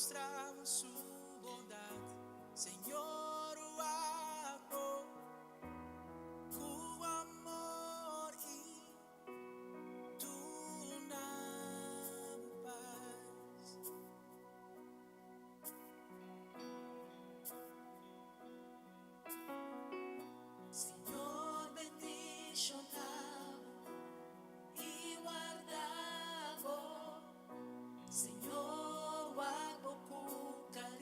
mustra bo su bondat. Señor wak bo ku amor i duna bo pas. Señor bendishoná bo i warda bo. Señor wak bo ku kariño.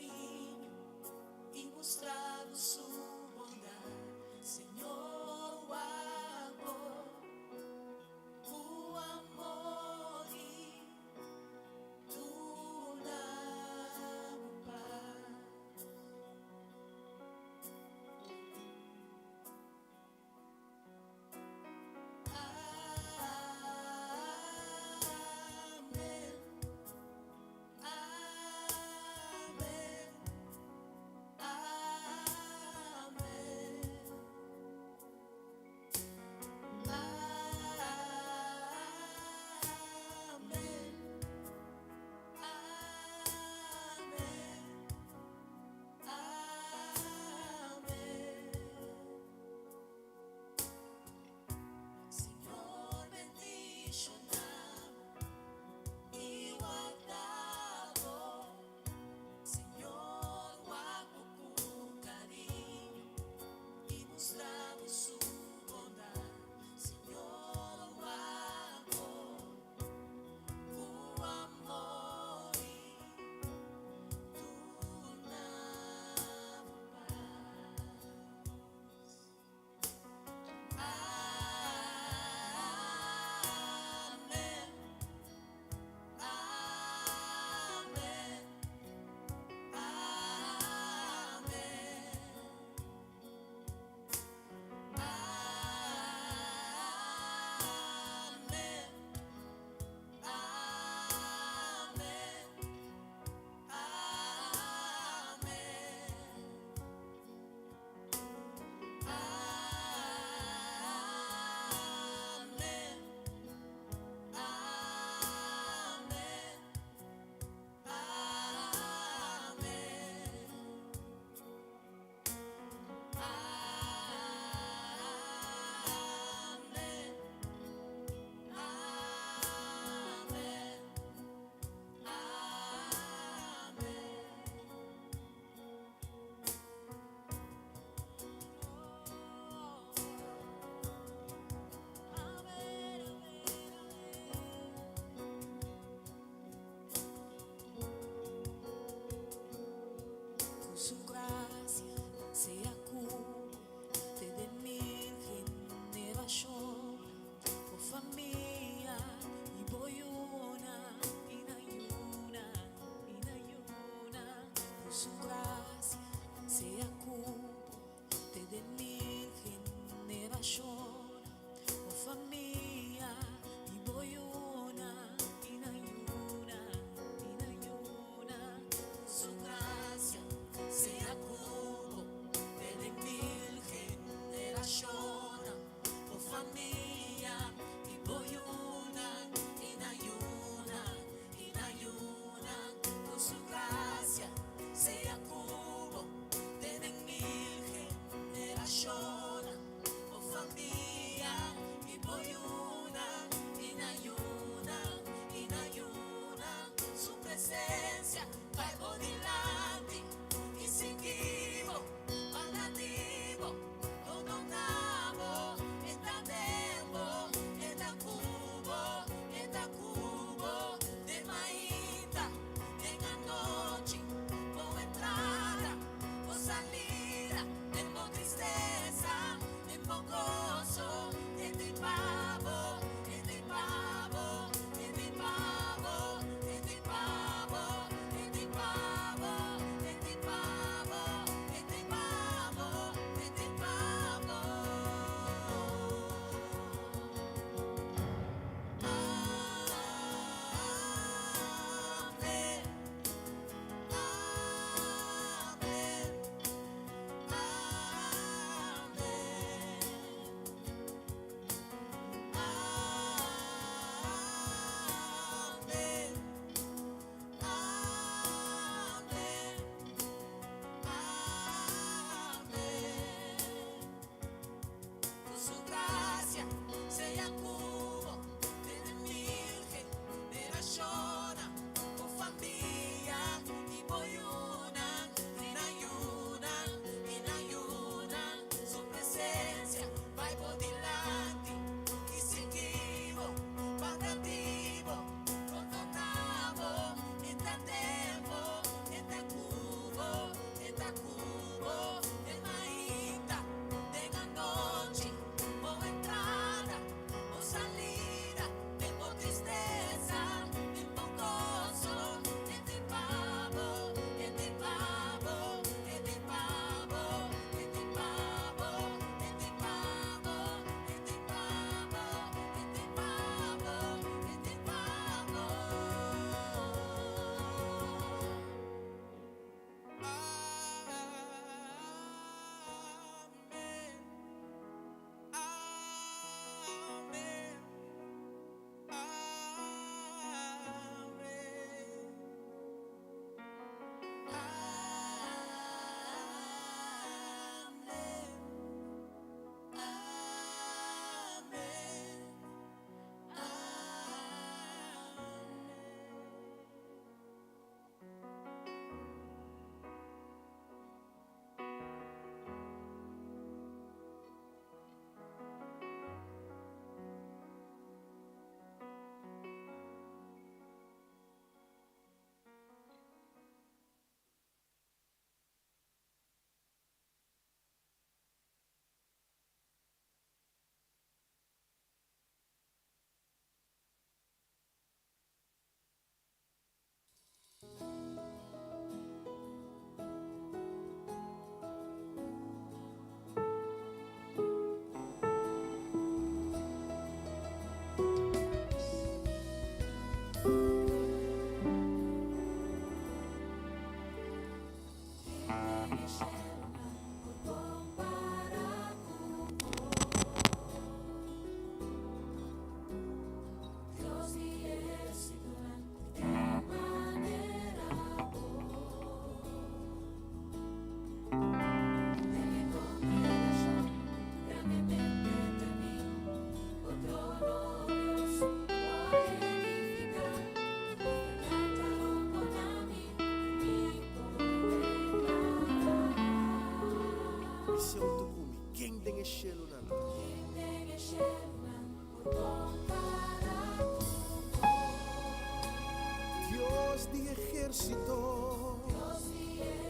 ehérsito.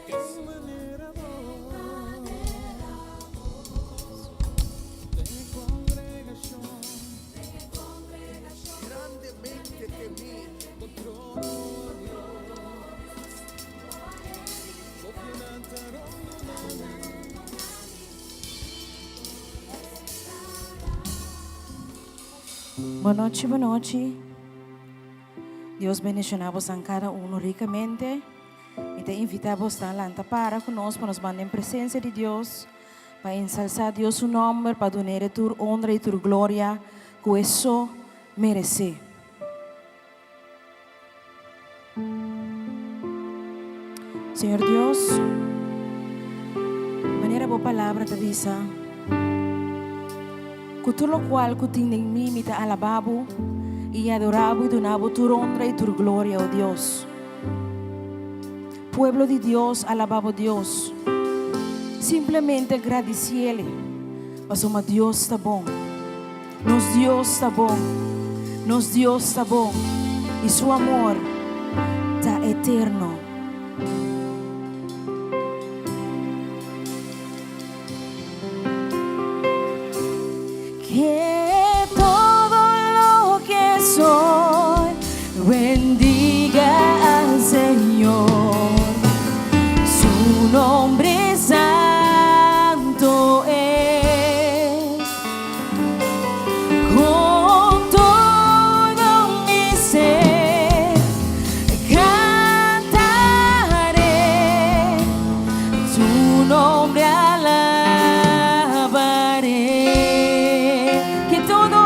Ken manera bo den e kongregashon. Grandemente temí. Bo trono Dios. Bo pianan ta rondoná mi. Bonochi bonochi. Dios bendiciona bosan cada uno ricamente. Mi ta invita bosnan lanta para cu nos pa nos manda en presencia di Dios, pa ensalsa Dios su nomber, pa dun'E tur honra y tur gloria cu E so merece. Señor Dios, manera bo palabra ta bisa, ku tur lokual ku tin den mi, mi ta alabá bo i adorá bo i duna bo tur honra i tur gloria, o Dios. Pueblo di Dios, alabá bo Dios. Simplemente gradisiele, pasobra Dios ta bon. Nos Dios ta bon, nos Dios ta bon, i su amor ta eterno. Ke todo loke soy bendiga al Señor, su nombre santo es. Con todo mi ser cantaré, tu nombre alabaré. Que todo,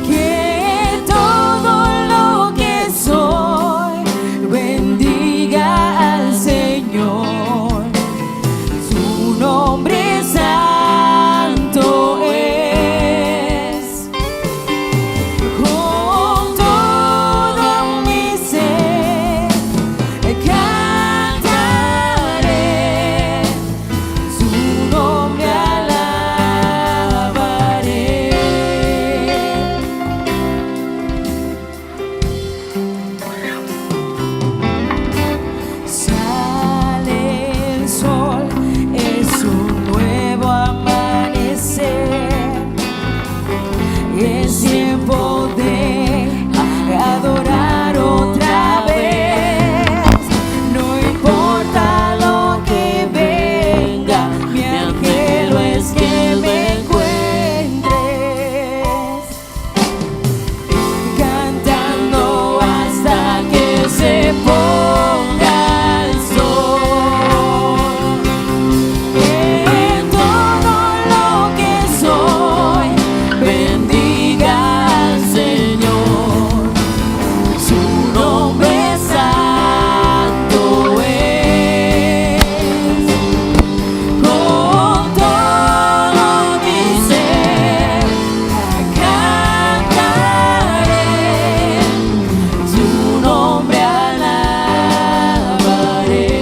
que todo lo que soy bendiga al Señor. Su nombre santo es. Con todo mi ser cantaré, su nombre alabaré. Sale el sol, es un nuevo amanecer. Es tiempo de adorar otra vez. No importa lo que venga, mi anhelo es que me encuentres cantando hasta que se ponga el sol. En todo lo que soy, bendiga al Señor. Su nombre santo es. Con todo mi ser cantaré, su nombre alabaré.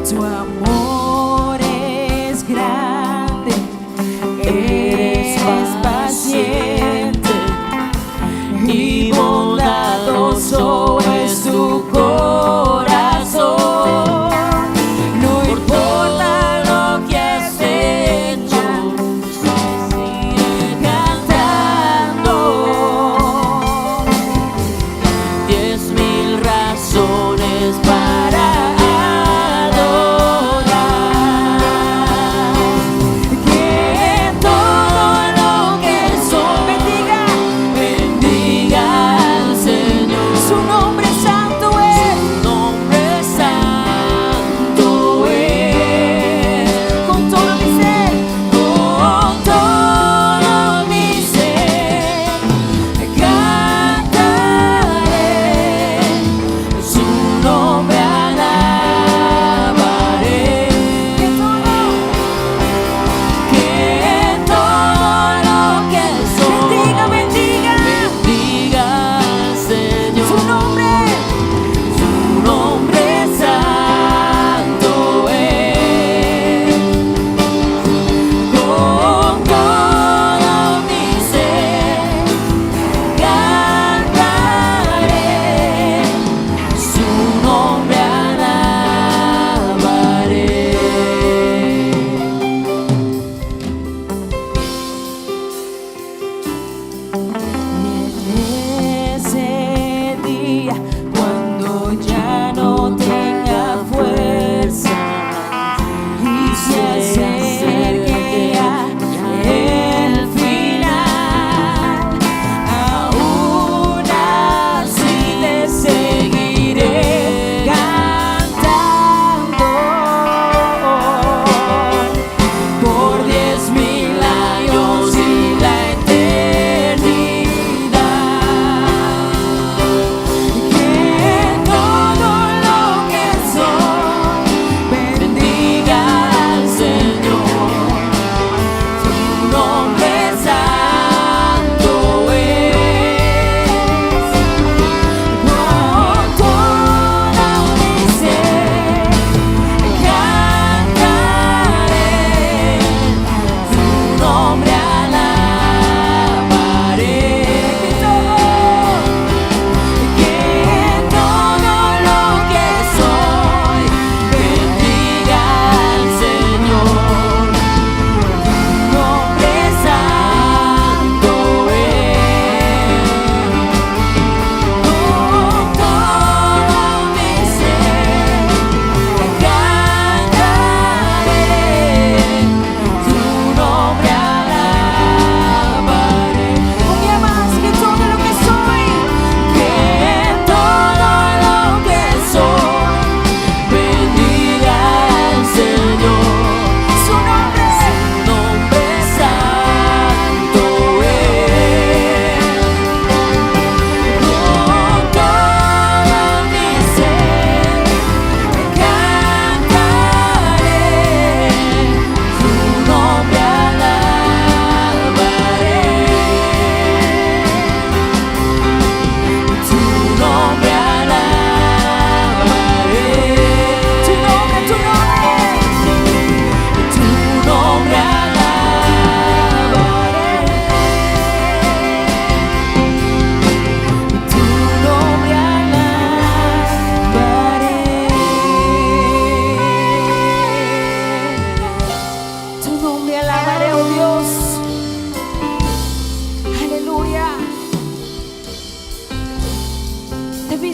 Tu amor es grande, eres paciente y bondadoso es tu corazón. No importa lo que has hecho, sigue cantando. 10.000 razones para adorar.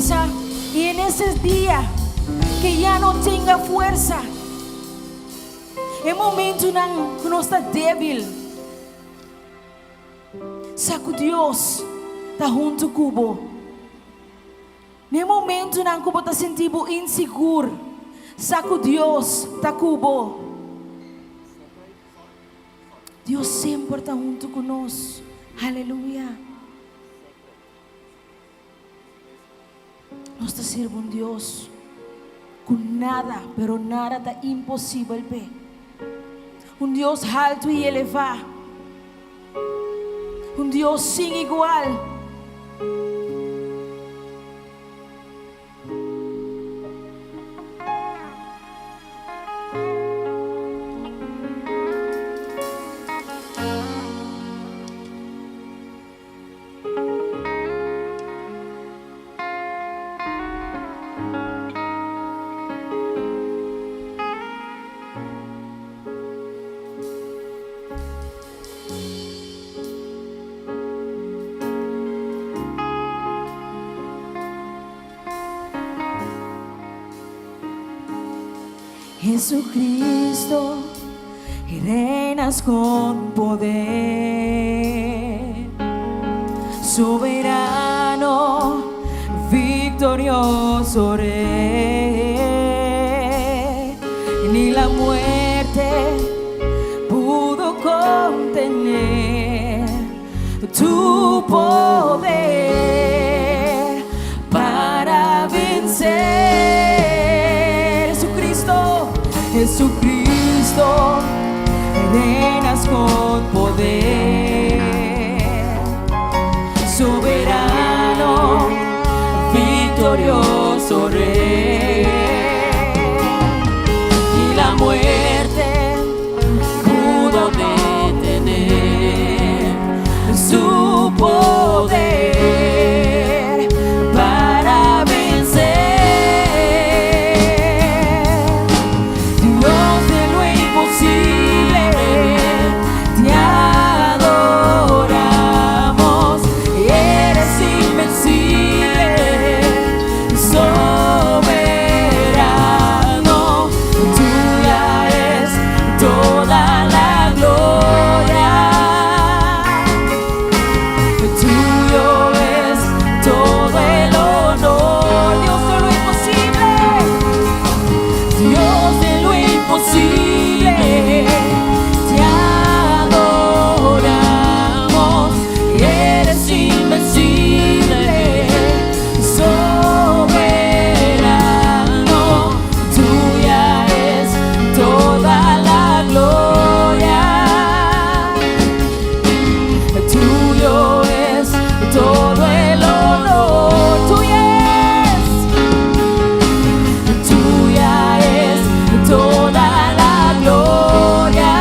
bisa, Y en ese dia que ya no tenga fuerza. E momentonan ku nos ta débil, sa ku Dios ta huntu ku bo. Na e momentonan ku bo ta sinti bo insigur, sa ku Dios ta ku bo. Dios semper ta huntu ku nos. Aleluya. Nos ta sirbi un Dios ku nada, pero nada ta imposibel p'e. Un Dios haltu i elevá. Un Dios sin igual. Jesucristo, y reinas con poder, soberano, victorioso Rey. Ni la muerte pudo contener tu poder para vencer. Jesucristo, Jesucristo, reinas con poder, soberano, victorioso Rey. Y la muerte pudo detener su poder para vencer. Dios de lo imposible, te adoramos. Eres invencible, soberano. Tuya es toda la gloria. Tuyo es todo el honor. Dios de lo imposible. Dios de lo imposible, te adoramos. Eres invencible, soberano. Tuya es toda la gloria. Tuyo es todo el honor. Tuya es. Tuya es toda la gloria.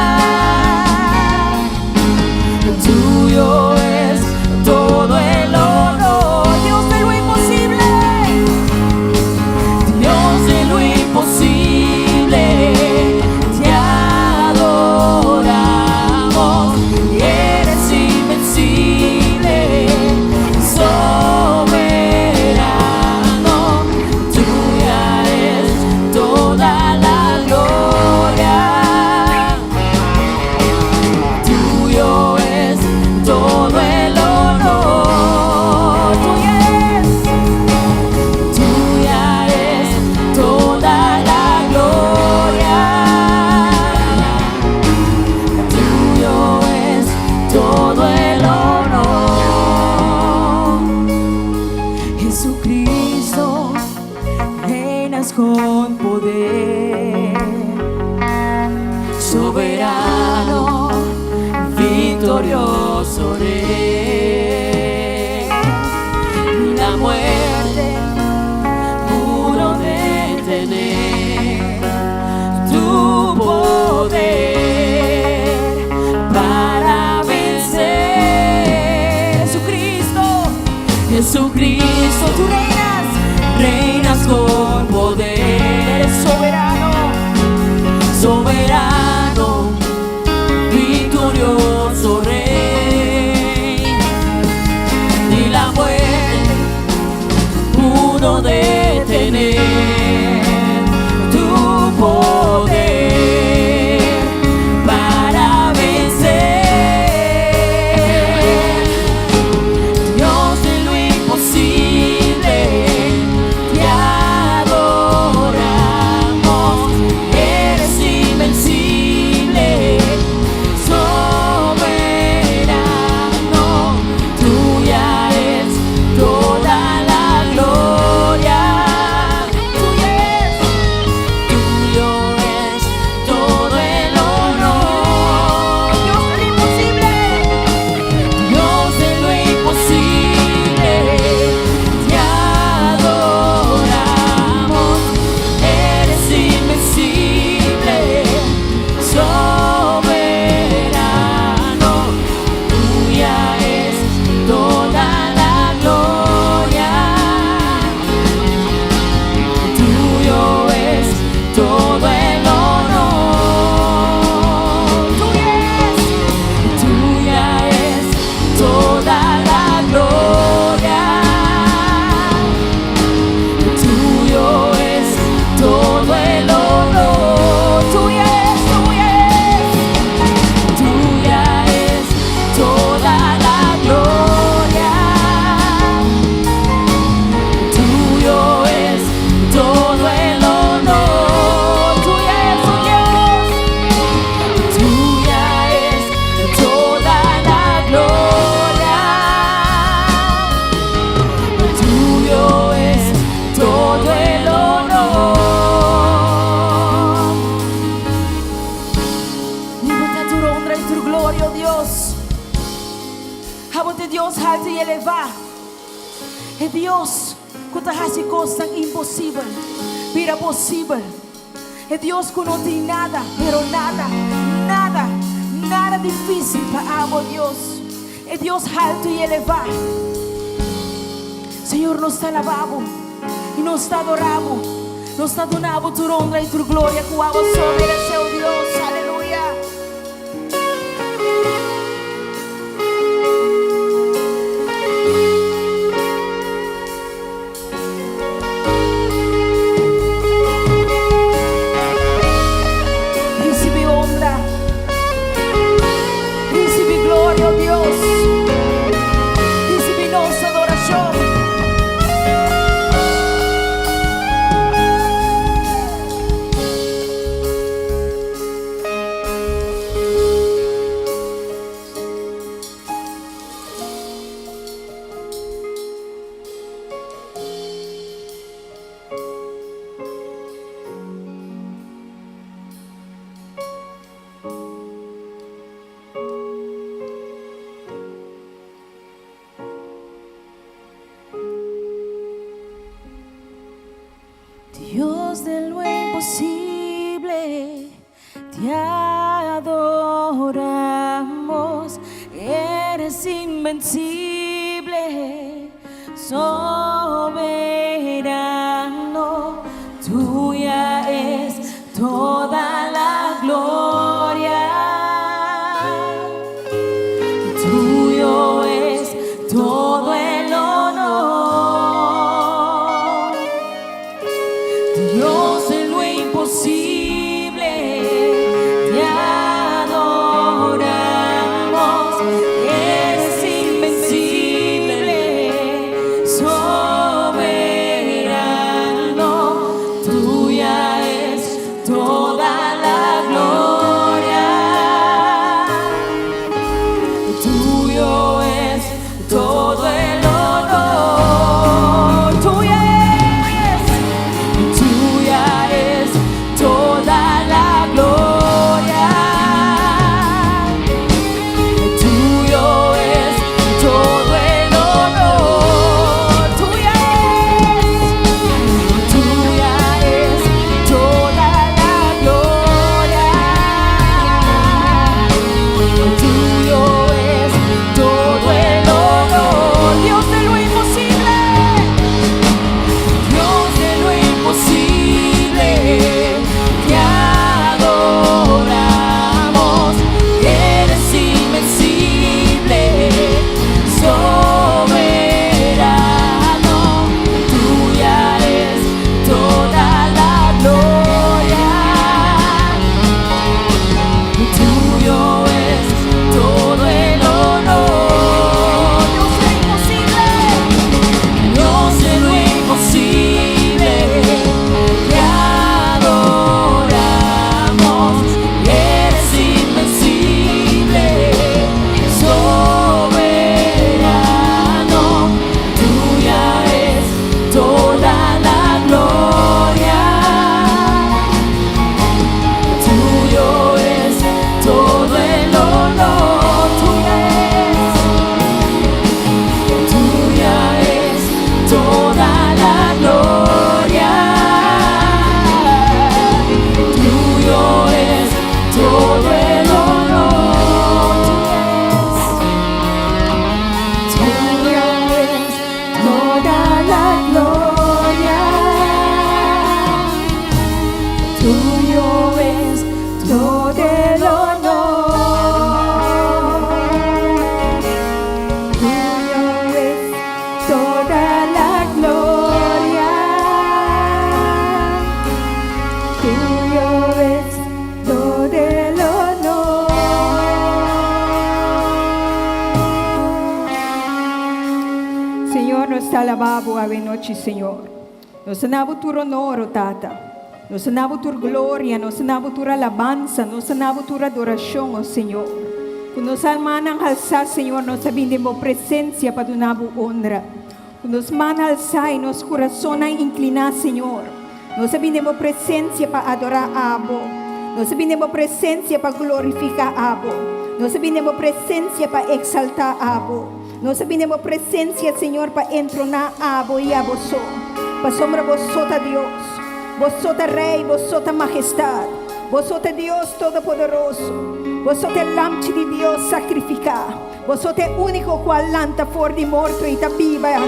Tuyo es todo el honor. Dios de lo imposible. Dios de lo imposible, te adoramos. Eres invencible, soberano. Tuya es toda la gloria. Tuyo es todo el honor. Tuya es. Tuya es toda la gloria. Tuyo es todo el honor. Jesucristo, reinas con poder, Soberano, victorioso Rey. La muerte pudo detener tu poder para vencer. Jesucristo, Jesucristo, tú reinas, reinas con poder, eres soberano, soberano, victorioso Rey. Ni la muerte pudo honra i tur gloria, o Dios. Abo ta e Dios haltu i elevá, e Dios ku ta hasi kosnan imposibel bira posibel, e Dios ku no tin nada, pero nada, nada, nada difísil pa abo, Dios, e Dios haltu i elevá. Señor, nos ta alabá bo i nos ta adorá bo. Nos ta duna bo tur honra i tur gloria ku abo so meresé, o Dios. Aleluya. Ricibi honra, ricibi gloria, oh Dios. Ricibi nos adoracion. Dios de lo imposible, te adoramos, eres invencible, soberano, tuya es toda la gloria. Tuyo es todo el honor. Dios de lo imposible, te adoramos. Eres invencible, soberano. Tuya es toda la gloria. Tuyo es todo el honor. Tuya es, tuya es toda la gloria. Tuyo es todo el honor. Tuya es, tuya es toda la gloria. Tuyo es todo el honor. Dios de lo imposible, Dios de lo imposible, te adoramos. Eres invencible, soberano. Tuya es toda la gloria. Tuyo es todo el honor. Dios de lo imposible, Dios de lo imposible, te adoramos. Eres invencible, soberano. Tuya es toda la gloria. Tuyo es todo el honor, tuya es, tuya es toda la gloria. Tuyo es todo el honor, tuya es, tuya es toda la gloria. Tuyo es todo el honor. Tuyo es toda la gloria. Tuyo es todo el honor. Señor, nos ta alabá bo awe nochi, Señor. Nos ta duna bo tur honor, o Tata. Nos ta duna bo tur gloria, nos ta duna bo tur alabansa, nos ta duna bo tur adorashon, o Señor. Ku nos mannan halsá, Señor, nos ta bin den bo presensia pa duna bo honra. Ku nos man halsá i nos kurasonnan inkliná, Señor. Nos ta bin den bo presensia pa adorá abo. Nos ta bin den bo presensia pa glorifiká abo. Nos a bini den bo presensia pa eksaltá abo. Nos a bini den bo presensia, Señor, pa entroná abo i abo so. Pasobra bo so ta Dios. Bo so ta Rei, bo so ta Mahestat. Bo so ta Dios Todopoderoso. Bo so ta e Lamchi di Dios sakrifiká. Bo so ta e úniko ku a lanta for di morto i ta biba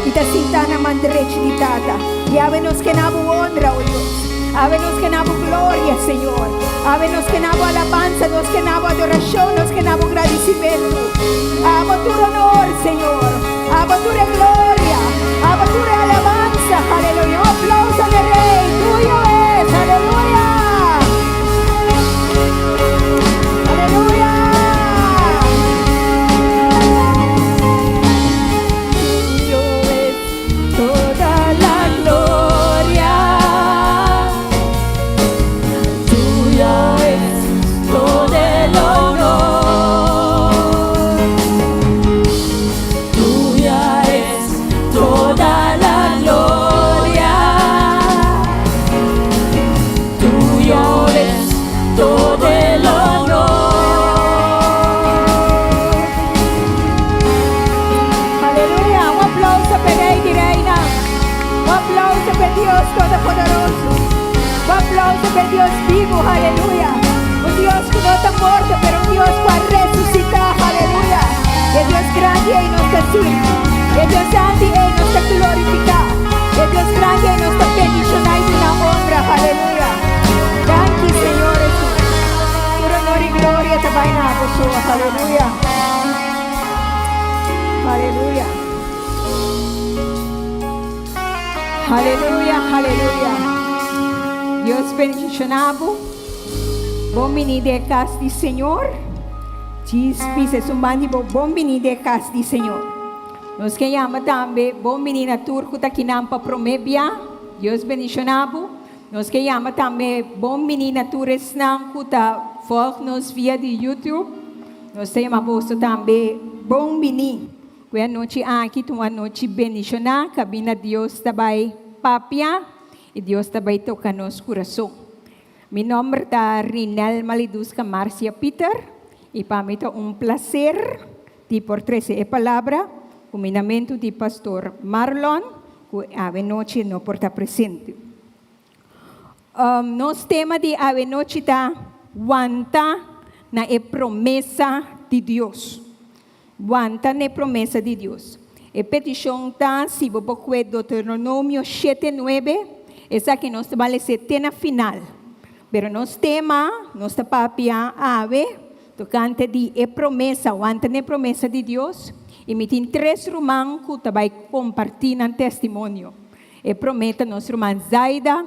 i ta sintá na man drechi di Tata. I awe nos ke na bo honra, o Dios. Awe nos ke na bo gloria, Señor. Awe nos ke na bo alabansa, nos ke na bo adorashon, nos ke na bo gradisimentu. Abo tur honor, Señor. Abo tur e gloria. Abo tur e alabansa. Aleluya. Un aplauso na e Rey. Tuyo es. Aleluya. Aleluya. Tuyo es toda la gloria. Tuyo es todo el honor. Tuya es toda la gloria. Tuyo es todo el honor. Aleluya. Un aplauso pa Rey di Reina. Un aplauso pa Dios Todopoderoso. Un aplauso pa Dios bibu. Aleluya. Un Dios ku no ta morto, pero un Dios ku a resusitá. Aleluya. E Dios grandi ei nos ta sirbi. E Dios santu ei nos ta glorifiká. E Dios grandi ei nos ta bendishoná i duna honra. Aleluya. Danki, Señor Hesus. Tur honor i gloria ta bai na bo so. Aleluya. Aleluya. Aleluya, aleluya. Dios bendishoná bo. Bon bini den kas di Señor. Djis bisa esun ban di bo, bon bini den kas di Señor. Nos ke yama tambe bon bini na tur ku ta kinan pa promé bia. Dios bendishoná bo. Nos ke yama tambe bon bini na tur esnan ku ta volg nos via di YouTube. Nos ta yama boso tambe bon bini. Ku e anochi aki ta un anochi bendishoná kabinda Dios ta bai papia i Dios ta bai toka nos kurason. Mi nòmber ta Rinel Maliduska Marcia Pieter i pa mi ta un plaser di por trese e palabra ku minamentu di Pastor Marlon ku awe nochi no por ta presente. Nos tema di awe nochi ta Wanta na e promesa di Dios. Wanta na e promesa di Dios. E petishon ta si bo por kue Deuteronomio shete nuebe, esaki nos ta balesé te na final. Pero nos tema, nos ta papia awe tokante di e promesa, wanta na e promesa di Dios, i mi tin tres ruman ku ta bai kompartí nan testimonio. E promé ta nos ruman Zaida,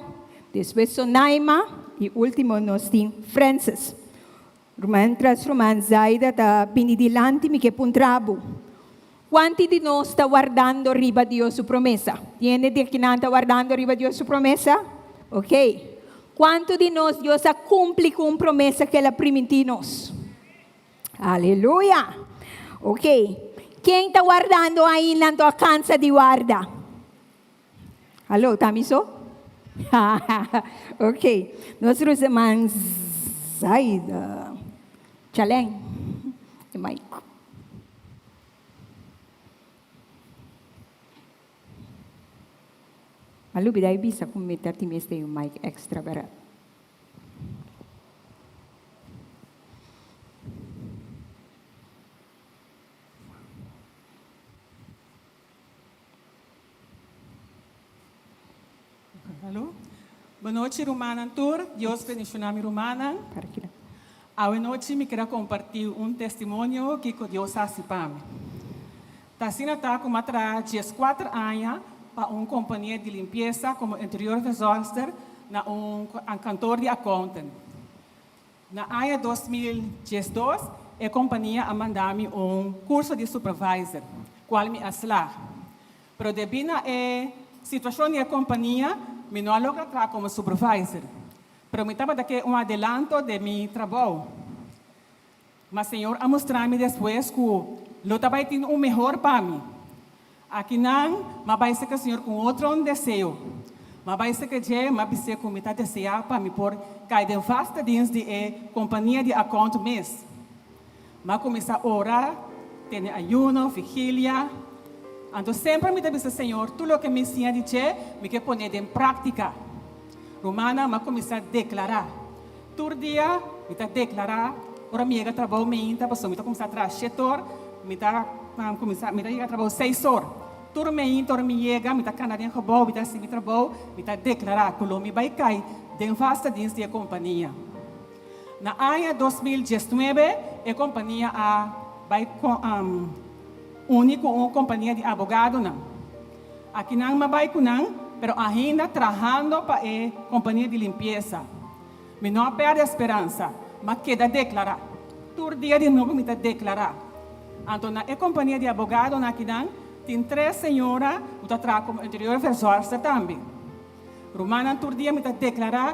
despues Sonaima i último nos tin Francis. Ruman tras ruman Zaida ta bini dilanti mi ke puntra bo, Kuanti di nos ta wardando riba Dios su promesa? Tin hende di akinan ta wardando riba Dios su promesa? Ok. Kuantu di nos Dios a kumpli ku un promesa ku el a primintí nos? Aleluya! Ok. Ken ta wardando ainda anto a kansa di warda? Hallo, ta mi so? Ok. Nos ruseman Zaida. Chalen. E mic. A lubida e bisa ku mi ta tin mester un mic extra bèrdat. Hallo. Bonochi rumannan tur. Dios bendiciona mi rumannan. Awe nochi mi keda comparti un testimonio kico Dios haci pa mi. Ta asina ta cu mi a traha dieskuater aña pa un compania di limpieza como interiorverzorgster na un kantoor di accountant. Na aña 2012 e kompania a manda mi un kurso di supervisor, kual mi a slag. Pero debí na e situashon di e kompania, mi no a logra traha komo supervisor. Pero mi tabata ke un adelanto den mi trabou. Ma Señor a mustra mi despues ku lo ta bai tin un mehor pa mi. Akinan m'a bai seka Señor ku un otro deseo. M'a bai seka dje, m'a bis'é ku mi ta deseá pa mi por kai den vaste dienst di e kompania di akount mes. M'a kuminsá ora, tene ayuno, vigilia. Anto semper mi ta bisa Señor, tur loke mi siña di dje, mi ke pone den práktika. Rumannan, m'a kuminsá deklará. Tur dia mi ta deklará, ora mi yega trabou meinta, pasobra mi ta kuminsá traha shete or, mi ta kuminsá, mi ta yega trabou seis or. Tur meinta ora mi yega, mi ta kana den gebou, mi ta hasi mi trabou, mi ta deklará ku lo mi bai kai den vaste dienst di e kompania. Na aña 2019 e kompania a bai uni ku un kompania di abogadonan. Akinan m'a bai ku nan, pero ainda trahando pa e kompania di limpiesa. Mi no a pèrdè speransa, m'a keda deklará. Tur dia di nobo mi ta deklará. Anto na e kompania di abogadonan akinan tin tres señora ku ta traha komo interior verzorgster tambe. Rumannan tur dia mi ta deklará,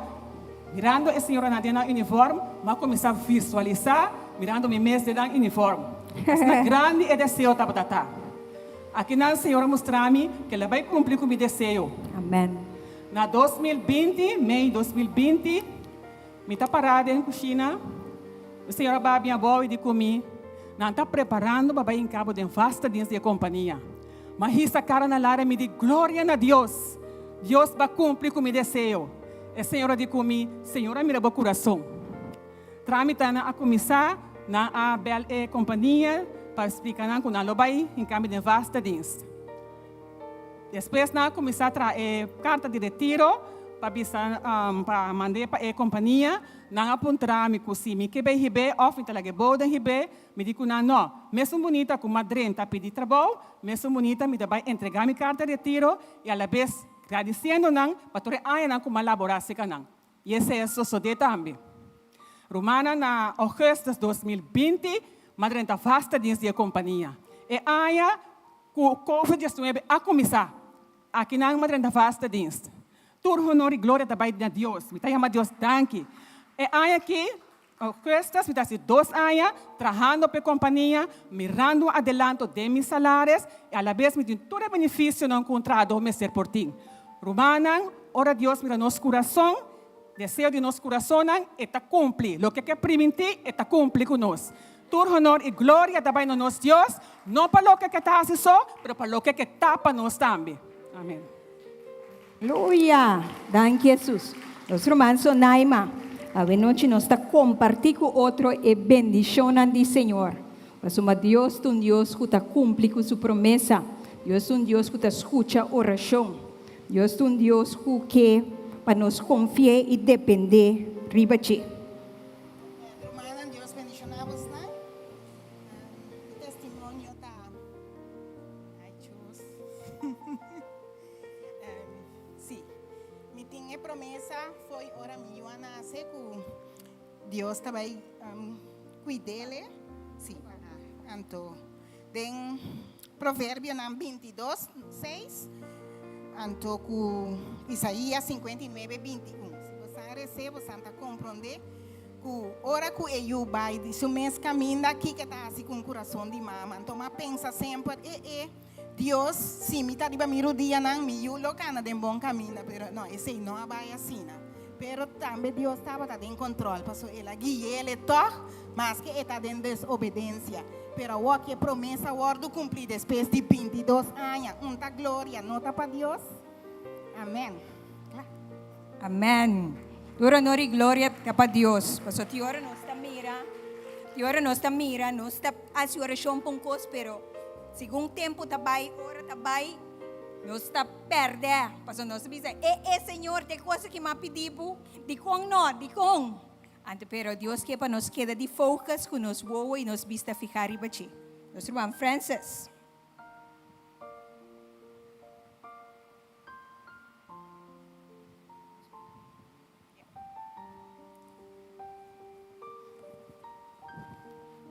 mirando e señoranan den nan uniform, mi a kuminsá visualisá mirando mi mes den nan uniform. Asina grandi e deseo tabata ta. Akinan Señor a mustra mi ku el a bai kumpli ku mi deseo. Amen. Na 2020, mei 2020, mi ta pará den kushina, e señora a babia abou i di ku mi, Nan ta preparando pa bai hinka bo den vaste dienst di e kompania. M'a hisa kara na lara i mi di, Gloria na Dios! Dios ba kumpli ku mi deseo. E señora di ku mi, Señor a mira bo kurason. Trámitenan a kuminsá, nan a bèl e kompania pa splika nan ku nan lo bai hinka mi den vaste dienst. Despues nan a kuminsá traha e karta di retiro pa bisa pa mand'é pa e kompania. Nan a puntra mi ku si mi ke bai hib'é òf mi ta laga e boden hib'é. Mi di ku nan nò. Mesun bunita ku m'a drenta pidi trabou, mesun bunita mi ta bai entregá mi karta di retiro i alabes gradisiendo nan pa tur e añanan ku m'a laborá serka nan. I esei a sosodé tambe. Rumannan, na ougùstùs 2020 m'a drenta vaste dins di e kompania. E aña ku Covid 19 a kuminsá, akinan m'a drenta vaste dins. Tur honor i gloria ta bai na Dios. Mi ta yama Dios danki. E aña aki, ougùstùs, mi ta hasi dos aña trahando pa e kompania, mirando un adelanto den mi salaris i alabes mi tin tur e benefisionan ku un trahadó mester por tin. Rumannan, ora Dios mira nos kurason, deseo di nos kurasonnan, e ta kumpli. Loke ke primintí, e ta kumpli ku nos. Tur honor i gloria ta bai na nos Dios, no pa loke ke ta hasi so, pero pa loke ke ta pa nos tambe. Amen. Aleluya! Danki Hesus. Nos ruman Sonaima, awe nochi nos ta kompartí ku otro e bendishonnan di Señor. Pasobra Dios ta un Dios ku ta kumpli ku su promesa. Dios ta un Dios ku ta skucha orashon. Dios ta un Dios ku ke pa nos konfi'é i dependé riba dje. Rumannan, Dios bendishoná bosnan. Mi testimonio ta, ay chus. Sí, mi tin e promesa fo'i ora mi yu a nase ku Dios ta bai kuid'ele. Sí, anto den Proverbionan 22, 6, anto ku Isaías 59, 21. Si bosan res'é, bosan ta komprondé ku ora ku e yu bai di su mes kaminda, kiko e ta hasi ku un kurason di mama. Anto m'a pensa semper, e e, Dios, si mi ta riba mi rudianan, mi yu lo kana den bon kaminda. Pero no, esei no a bai asina. Pero tambe Dios tabata den control, pasobra el a gui'ele tog, maske e ta den desobedencia. Pero awor ki e promesa a wordo cumpli despues di 22 aña, un ta gloria no ta pa Dios? Amen. Kla. Amen. Tur honor y gloria ta pa Dios. Pasobra ti ora nos ta mira, ti ora nos ta mira, nos ta haci oracion pa un cos, pero segun tempo ta bay, ora ta bay, Nos ta pèrdè, pasobra nos ta bisa, E, e, Señor, ta e kos aki m'a pidi bo? Dikon no? Dikon? Anto, pero Dios ke pa nos keda di focus ku nos wowo i nos bista fihá riba dje. Nos ruman Francis.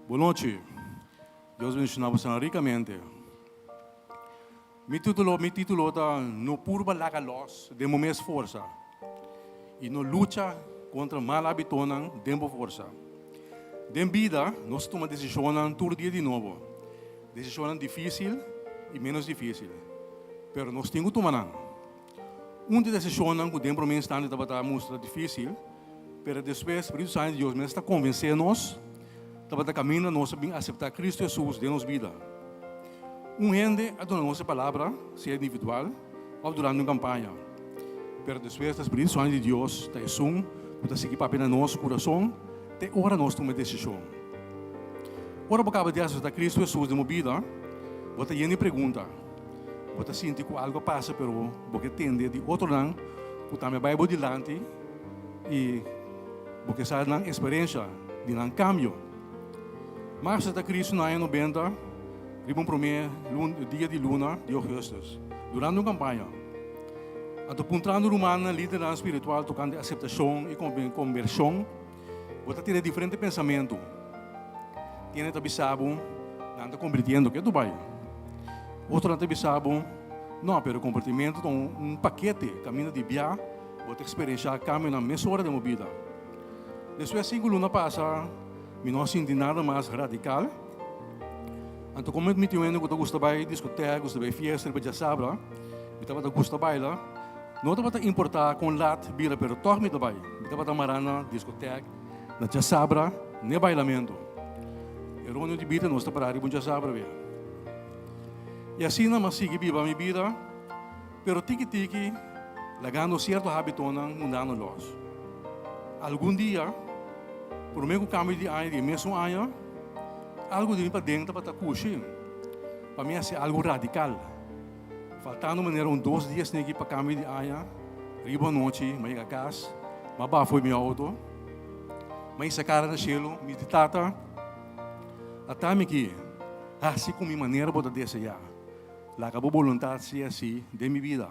Bon nochi. Dios bendiciona bosonan ricamente. Mi titulo, mi titulo ta No purba laga los den bo mes forsa y no lucha contra mal habitonan den bo forsa. Den bida nos tuma decisionnan tur dia di nobo. Decisionnan dificil y menos dificil. Pero nos tin cu tuma nan. Un di desishonnan ku den promé instante tabata mustra difísil, pero despues Spiritu Santu di Dios mes ta konvensé nos. tabata kaminda nos a bin aseptá Kristu Hesus den nos bida. Un hende a duna nos e palabra, sea individual òf durante un kampaña. Pero despues ta Spiritu Santu di Dios ta esun ku ta sigui papia na nos kurason te ora nos tuma e desishon. Ora bo kaba di aseptá Kristu Hesus den bo bida, bo ta yen di pregunta. Bo ta sinti ku algu a pasa pero bo ke tende di otronan ku tambe a bai bo dilanti i bo ke sa nan eksperensha di nan kambio. Marsa ta Kristu na aña nobenta riba un promé dia di luna di ougùstùs durante un kampaña. Anto puntrando rumannan lidernan spiritual tokante aseptashon i kombershon, bo ta tene diferente pensamentu. Tiene ta bisa bo nan ta konvirtiendo ke Dubai. Otronan ta bisa bo no, pero konvertimentu ta un pakete kaminda di bia bo ta eksperenshá kambionan mesora den bo bida. Despues sinku luna pasa mi no a sinti nada mas radikal. Anto komo mi tin un hende ku ta gusta bai diskotèk, gusta bai fiesta riba djasabra, mi tabata gusta baila. No tabata importá kon lat bira pero tòg mi ta bai. Mi tabata mará na diskotèk, na djasabra, n'e bailamentu. E rondio di bida nos ta pará riba un djasabra bia. I asina mi a sigui biba mi bida, pero tiki tiki lagando sierto hábitonan mundano lòs. Algun dia, promé ku kambio di aña di e mesun aña, algu di mi paden tabata kushi pa mi hasi algu radikal. Faltando manera un dos dia sneki pa kambio di aña, riba anochi mi a yega kas, mi a baha fo'i mi outo, mi a hisa kara na shelu, mi di, Tata, ata mi aki, hasi ku mi manera bo ta deseá, laga bo boluntat sea asi den mi bida.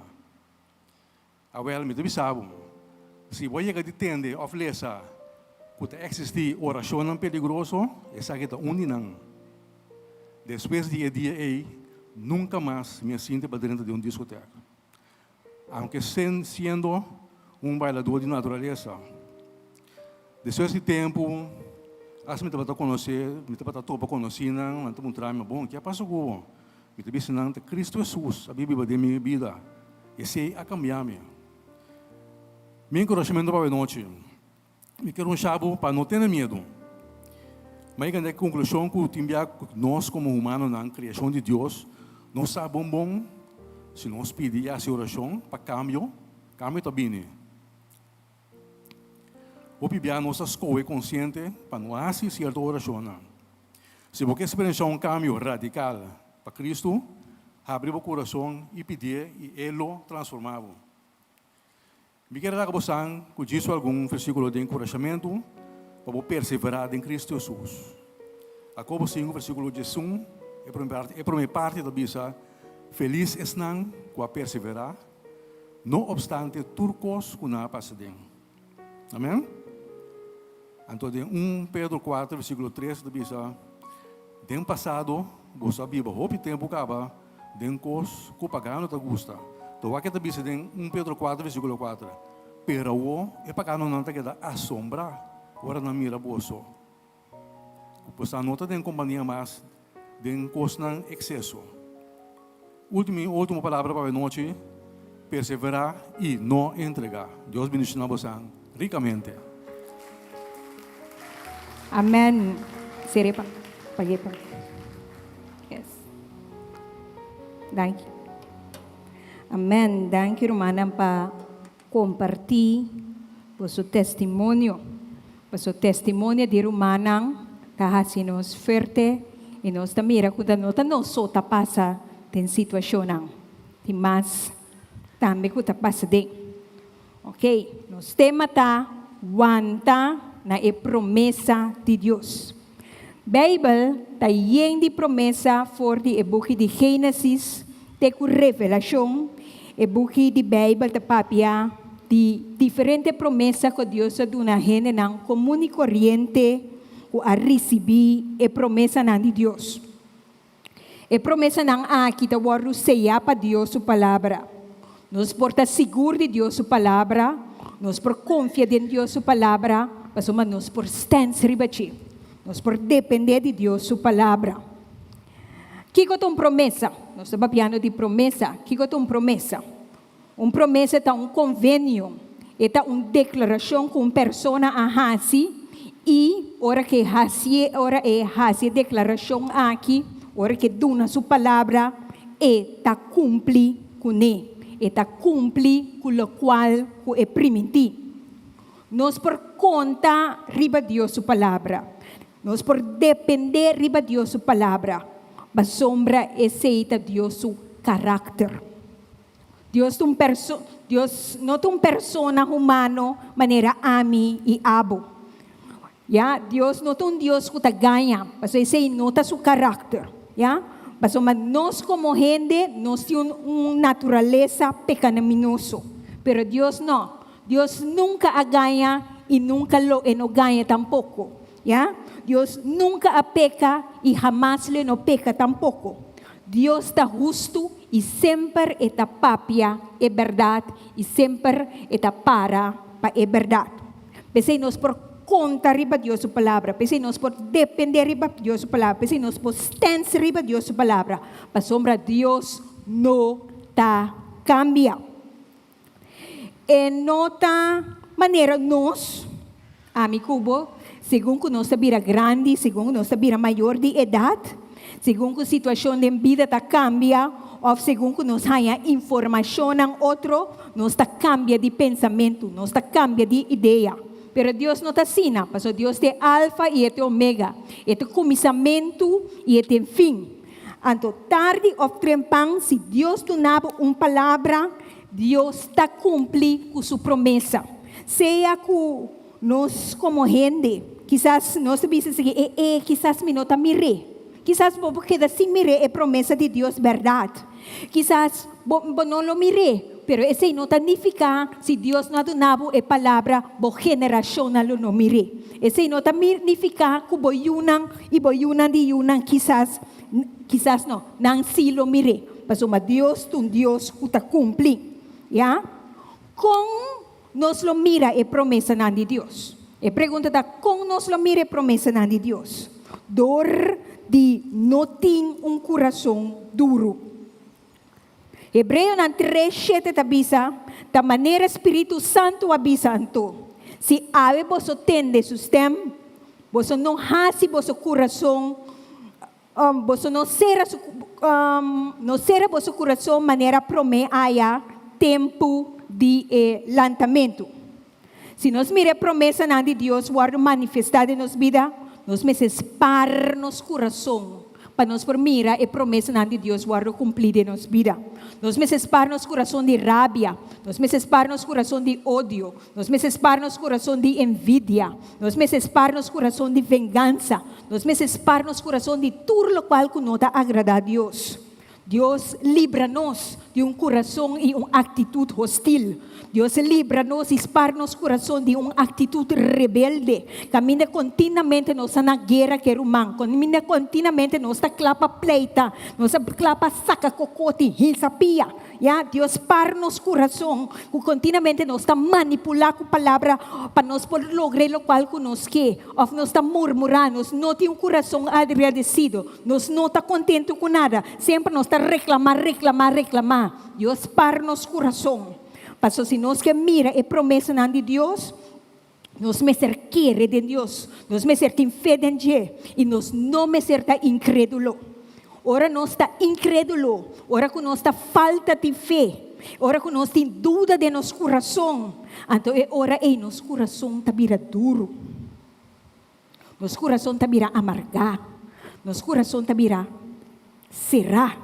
Awel, mi ta bisa bo, si bo a yega di tende òf lesa ku ta eksistí orashonnan peligroso, esaki ta un di nan. Despues di e dia ei, nunka mas mi a sinti pa drenta den un diskotèk. Aunke siendo un bailadó di naturalesa. Despues di tempu, asta mi tabata konosé, mi tabata topa konosínan, nan ta puntra mi, Bon, ke a pasa ku bo? Mi ta bisa nan, Ta Cristo Hesus a bin biba den mi bida. Esei a kambia mi. Mi enkurashamentu pa awenochi, mi ke runsha bo pa no tene miedu. Mi a yega na e konklushon ku tin bia nos komo humanonan, kreashon di Dios, no sa bon bon si nos pidi i hasi orashon pa kambio, kambio ta bini. Hopi bia nos a skohe konsiente pa no hasi sierto orashonnan. Si bo ke eksperenshá un kambio radikal pa Kristu, habri bo kurason i pidié i E lo transformá bo. Mi kier laga bo san ku djisu algun versíkulo di enkurashamentu pa bo perseverá den Kristu Hesus. Jakobo sinku versíkulo diesun, e promé parti, e promé parti ta bisa, Felis esnan ku a perseverá, no opstante tur kos ku nan a pasa den. Amen? Anto den 1 Pedro 4 versíkulo 3 ta bisa, Den pasado boso a biba hopi tempu kaba den kos ku pagano ta gusta. To wak e ta bisa den 1 Pedro 4 versíkulo 4, Pero awo e paganonan ta keda asombrá ora nan mira boso. Boso no ta den kompania mas den kosnan ekseso. Último i último palabra pa anochi, perseverá i no entregá. Dios bendishoná bosan rikamente. Amen. Sere pa pague pa. Yes. Danki. Amen. Danki rumannan pa Kompartí boso testimonio. Boso testimonio di rumannan ta hasi nos fuerte i nos ta mira ku ta no ta nos so ta pasa den situashonnan. Tin mas tambe ku ta pasa den. Oke, nos tema ta Wanta na e promesa di Dios. Beibel ta yen di promesa for di e buki di Génesis te ku Revelashon. E buki di Beibel ta papia di diferente promesa ku Dios a duna hendenan komun i koriente ku a risibí e promesanan di Dios. E promesanan aki ta wòrdu seyá pa Dios su Palabra. Nos por ta sigur di Dios su Palabra, nos por konfia den Dios su Palabra, pasobra nos por stèns riba dje. Nos por dependé di Dios su Palabra. Kiko ta un promesa? Nos ta papiando di promesa. Kiko ta un promesa? Un promesa ta un konvenio, e ta un deklarashon ku un persona a hasi. I ora ku e hasié, ora e hasi e deklarashon aki, ora ku e duna su palabra, e ta kumpli kuné. E ta kumpli ku lokual ku e primintí. Nos por konta riba Dios su palabra. Nos por dependé riba Dios su palabra, pasobra esei ta Dios su karakter. Dios ta un perso Dios no ta un persona humano manera ami i abo. Ya, Dios no ta un Dios ku ta gaña, pasobra esei no ta su karakter. Ya, pasobra nos komo hende nos tin un un naturalesa pekanaminoso, pero Dios no. Dios nunka a gaña i nunka lo e no gaña tampoko. Ya, Dios nunka a peka i hamas lo e no peka tampoko. Dios ta hustu i semper e ta papia e bèrdat i semper e ta para pa e bèrdat. P'esei nos por konta riba Dios su Palabra, p'esei nos por dependé riba Dios su Palabra, p'esei nos por stèns riba Dios su Palabra, pasobra Dios no ta kambia. E no ta manera nos, ami ku bo, segun ku nos ta bira grandi, segun ku nos ta bira mayor di edat, segun ku situashon den bida ta kambia òf segun ku nos haña informashonnan otro, nos ta kambia di pensamentu, nos ta kambia di idea. Pero Dios no ta asina, pasobra Dios ta e Alfa i e ta e Omega, e ta kuminsamentu i e ta e fin. Anto tardi of trempan si Dios duna bo un palabra, Dios ta cumpli cu su promesa. Sea cu nos como hende, kisas nos ta bisa sigui, e e, kisas mi no ta mir'é. Kisas bo por keda sin mir'é e promesa di Dios berdad. Kisas bo bo no lo mir'é, pero esei no ta nifica si Dios no a duna bo e palabra, bo generacionnan lo no mir'é. Esei no ta nifica cu bo yunan i bo yunan di yunan kisas, kisas no, nan sí lo mir'é. Pasobra Dios ta un Dios ku ta kumpli. Ya. Kon nos lo mira e promesanan di Dios? E pregunta ta, kon nos lo mira e promesanan di Dios? Dor di no tin un kurason duru. Hebreonan tres shete ta bisa, Ta manera Spiritu Santu a bisa anto, Si awe boso tende su stem, boso no hasi boso kurason, boso no sera su, no sera boso kurason manera promé aya tempu di e lantamentu. Si nos mira e promesanan di Dios wòrdu manifestá den nos bida, nos mester spar nos kurason pa nos por mira e promesanan di Dios wòrdu kumplí den nos bida. Nos mester spar nos kurason di rabia, nos mester spar nos kurason di odio, nos mester spar nos kurason di envidia, nos mester spar nos kurason di vengansa, nos mester spar nos kurason di tur lokual ku no ta agradá Dios. Dios libra nos di un kurason i un aktitut hostil. Dios libra nos i spar nos kurason di un aktitut rebelde, kaminda kontinamente nos ta na guera ku e ruman, kaminda kontinamente nos ta kla pa pleita, nos ta kla pa saka kokoti, hinsa pia. Ya, Dios spar nos kurason ku kontinamente nos ta manipulá ku palabra pa nos por logra e lokual ku nos ke, òf nos ta murmurá, nos no tin un kurason agradesido. Nos no ta kontentu ku nada. Semper nos ta reklamá, reklamá, reklamá. Dios spar nos kurason. Pasobra si nos ke mira e promesanan di Dios, nos mester kere den Dios. Nos mester tin fe den dje. I nos no mester ta inkrédulo. Ora nos ta inkrédulo, ora ku nos ta falta di fe, ora ku nos tin duda den nos kurason, anto e ora ei nos kurason ta bira duru. Nos kurason ta bira amargá. Nos kurason ta bira será.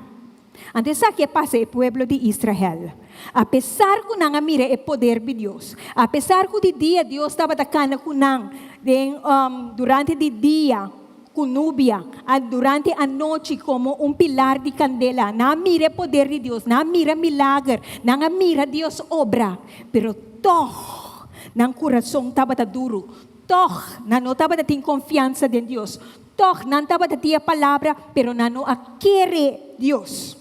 Anto esaki a pasa e pueblo di Israel. Apesar ku nan a mira e poder di Dios, apesar ku di dia Dios tabata kana ku nan den durante di dia ku nubia, durante anochi komo un pilar di kandela, nan a mira e poder di Dios, nan a mira milager, nan a mira Dios obra, pero tòg nan kurason tabata duru. Tòg, nan no tabata tin konfiansa den Dios. Tòg, nan tabata tin e palabra, pero nan no a kere Dios.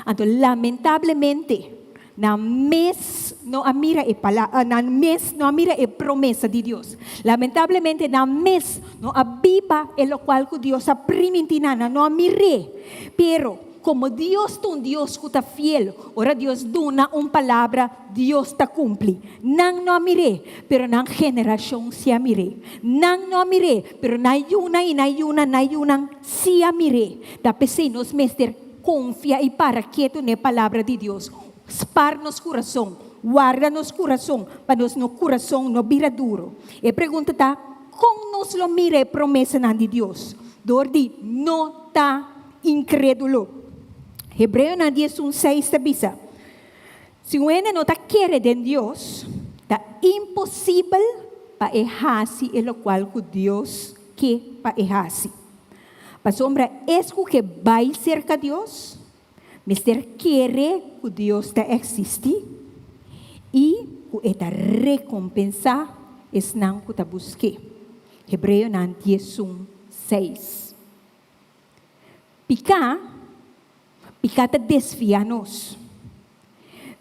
Anto, lamentablemente, nan mes no a mira e pala, nan mes no a mira e promesa di Dios. Lamentablemente, nan mes no a biba e lokual ku Dios a primintí nan. Nan no a mir'é. Pero. Komo Dios ta un Dios ku ta fiel, ora Dios duna un palabra, Dios ta kumpli. Nan no a mir'é, pero nan generashon sí a mir'é. Nan no a mir'é, pero nan yunan i nan yunan nan yunan sí a mir'é. Ta p'esei nos mester konfia i para ketu na e Palabra di Dios. Spar nos kurason, warda nos kurason pa nos no kurason no bira duru. E pregunta ta, Kon nos lo mira e promesanan di Dios? Dor di no ta inkrédulo. Hebreonan 11, seis ta bisa, Si un hende no ta kere den Dios, ta imposibel pa e hasi e lokual ku Dios ke pa e hasi. Pasobra es ku ke bai serka Dios, mester kere ku Dios ta eksistí i ku e ta rekompensá esnan ku ta busk'é. Hebreonan 11, seis. Piká, piká ta desviá nos.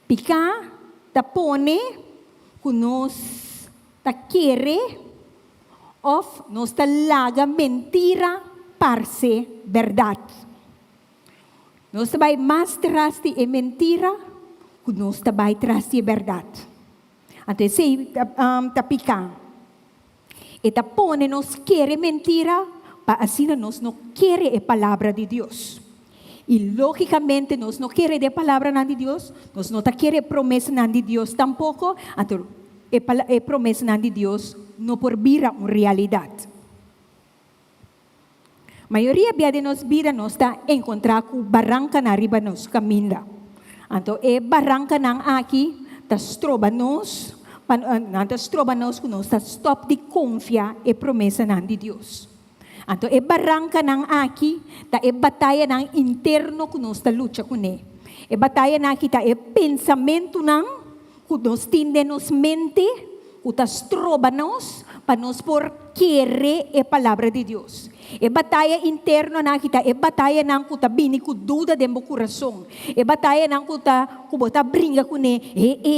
Piká ta pone ku nos ta kere òf nos ta laga mentira parse bèrdat. Nos ta bai mas tras di e mentira ku nos ta bai tras di e bèrdat. Anto esei ta piká. E ta pone nos kere mentira pa asina nos no kere e Palabra di Dios. I lógikamente nos no kere den e palabranan di Dios, nos no ta kere e promesanan di Dios tampoko, anto e promesanan di Dios no por bira un realidat. Mayoria bia den nos bida nos ta enkontrá ku barankanan riba nos kaminda. Anto e barankanan aki ta stroba nos pa nan ta stroba nos ku nos ta stòp di konfia e promesanan di Dios. Anto e barankanan aki ta e batayanan interno ku nos ta lucha kuné. E batayanan aki ta e pensamentunan ku nos tin den nos mente ku ta stroba nos pa nos por kere e Palabra di Dios. E bataya internonan aki ta e batayanan ku ta bini ku duda den bo kurason, e batayanan ku ta ku bo ta bringa kuné, E e,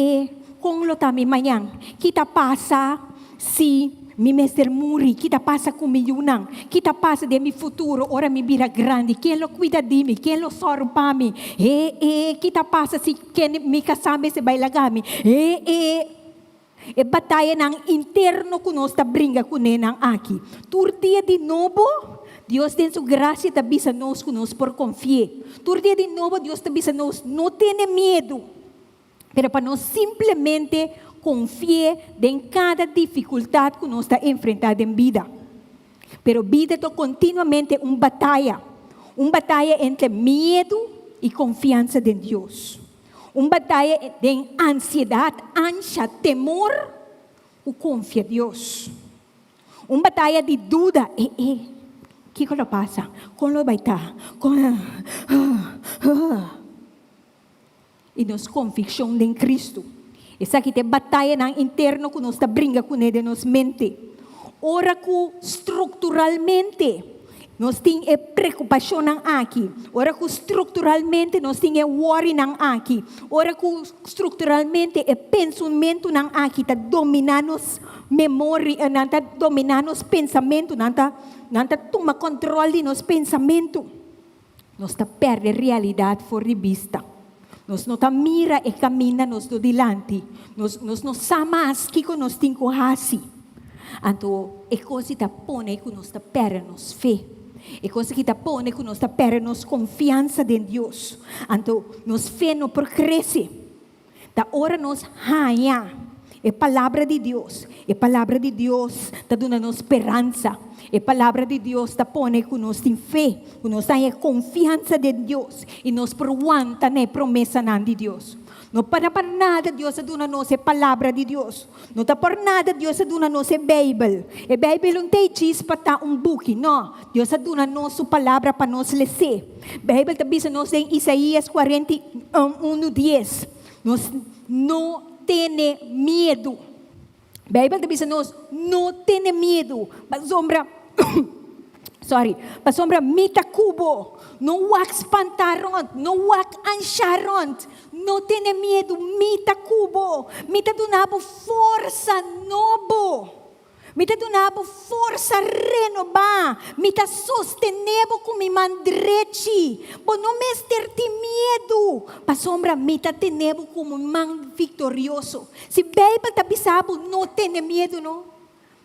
kon lo ta mi mañan? Ki ta pasa si mi mester muri? Ki ta pasa ku mi yunan? Ki ta pasa den mi futuro ora mi bira grandi? Ken lo kuida di mi? Ken lo sòru pa mi? E e, ki ta pasa si ken mi kasá mester bai laga mi? E e. E batayanan interno ku nos ta bringa kuné nan aki. Tur dia di nobo, Dios den su grasia ta bisa nos ku nos por konfi'é. Tur dia di nobo Dios ta bisa nos, no tene miedu, pero pa nos simplemente konfi'é den kada difikultat ku nos ta enfrentá den bida. Pero bida ta kontinuamente un bataya, un bataya entre miedu i konfiansa den Dios. Un bataya den ansiedat, ansha, temor ku konfia Dios. Un bataya di duda, e e, kiko lo pasa? Kon lo bai ta? Kon I nos konvikshon den Kristu. Esaki ta e batayanan interno ku nos ta bringa kuné den nos mente. Ora ku strukturalmente nos tin e preokupashonnan aki, ora ku strukturalmente nos tin e wòrinan aki, ora ku strukturalmente e pensamentunan aki ta dominá nos memoria, nan ta dominá nos pensamentu, nan ta nan ta tuma kòntròl di nos pensamentu, nos ta pèrdè realidat for di bista. Nos no ta mira e kaminda nos do dilanti. Nos nos no sa mas kiko nos tin ku hasi. Anto e kos di ta pone ku nos ta pèrdè nos fe. E kos aki ta pone ku nos ta pèrdè nos konfiansa den Dios. Anto nos fe no por krese. Ta ora nos haña e Palabra di Dios. E Palabra di Dios ta duna nos speransa. E Palabra di Dios ta pone ku nos tin fe, ku nos ta haña konfiansa den Dios i nos por wanta na e promesanan di Dios. No para pa nada Dios a duna nos e Palabra di Dios. No ta por nada Dios a duna nos e Beibel. E Beibel un ta e djis pa ta un buki. No, Dios a duna nos su Palabra pa nos les'é. Beibel ta bisa nos den Isaías 41, dies, Nos no tene miedu. Beibel ta bisa nos, No tene miedu, pasobra, sorry, pasobra mi ta ku bo. No wak spantá rònt, no wak anshá rònt. No tene miedu, mi ta ku bo. Mi ta duna bo forsa nobo. Mi ta duna bo forsa renobá. Mi ta sostené bo ku mi man drechi. Bo no mester tin miedu, pasobra mi ta tene bo ku mi man viktorioso. Si Beibel ta bisa bo no tene miedu, no?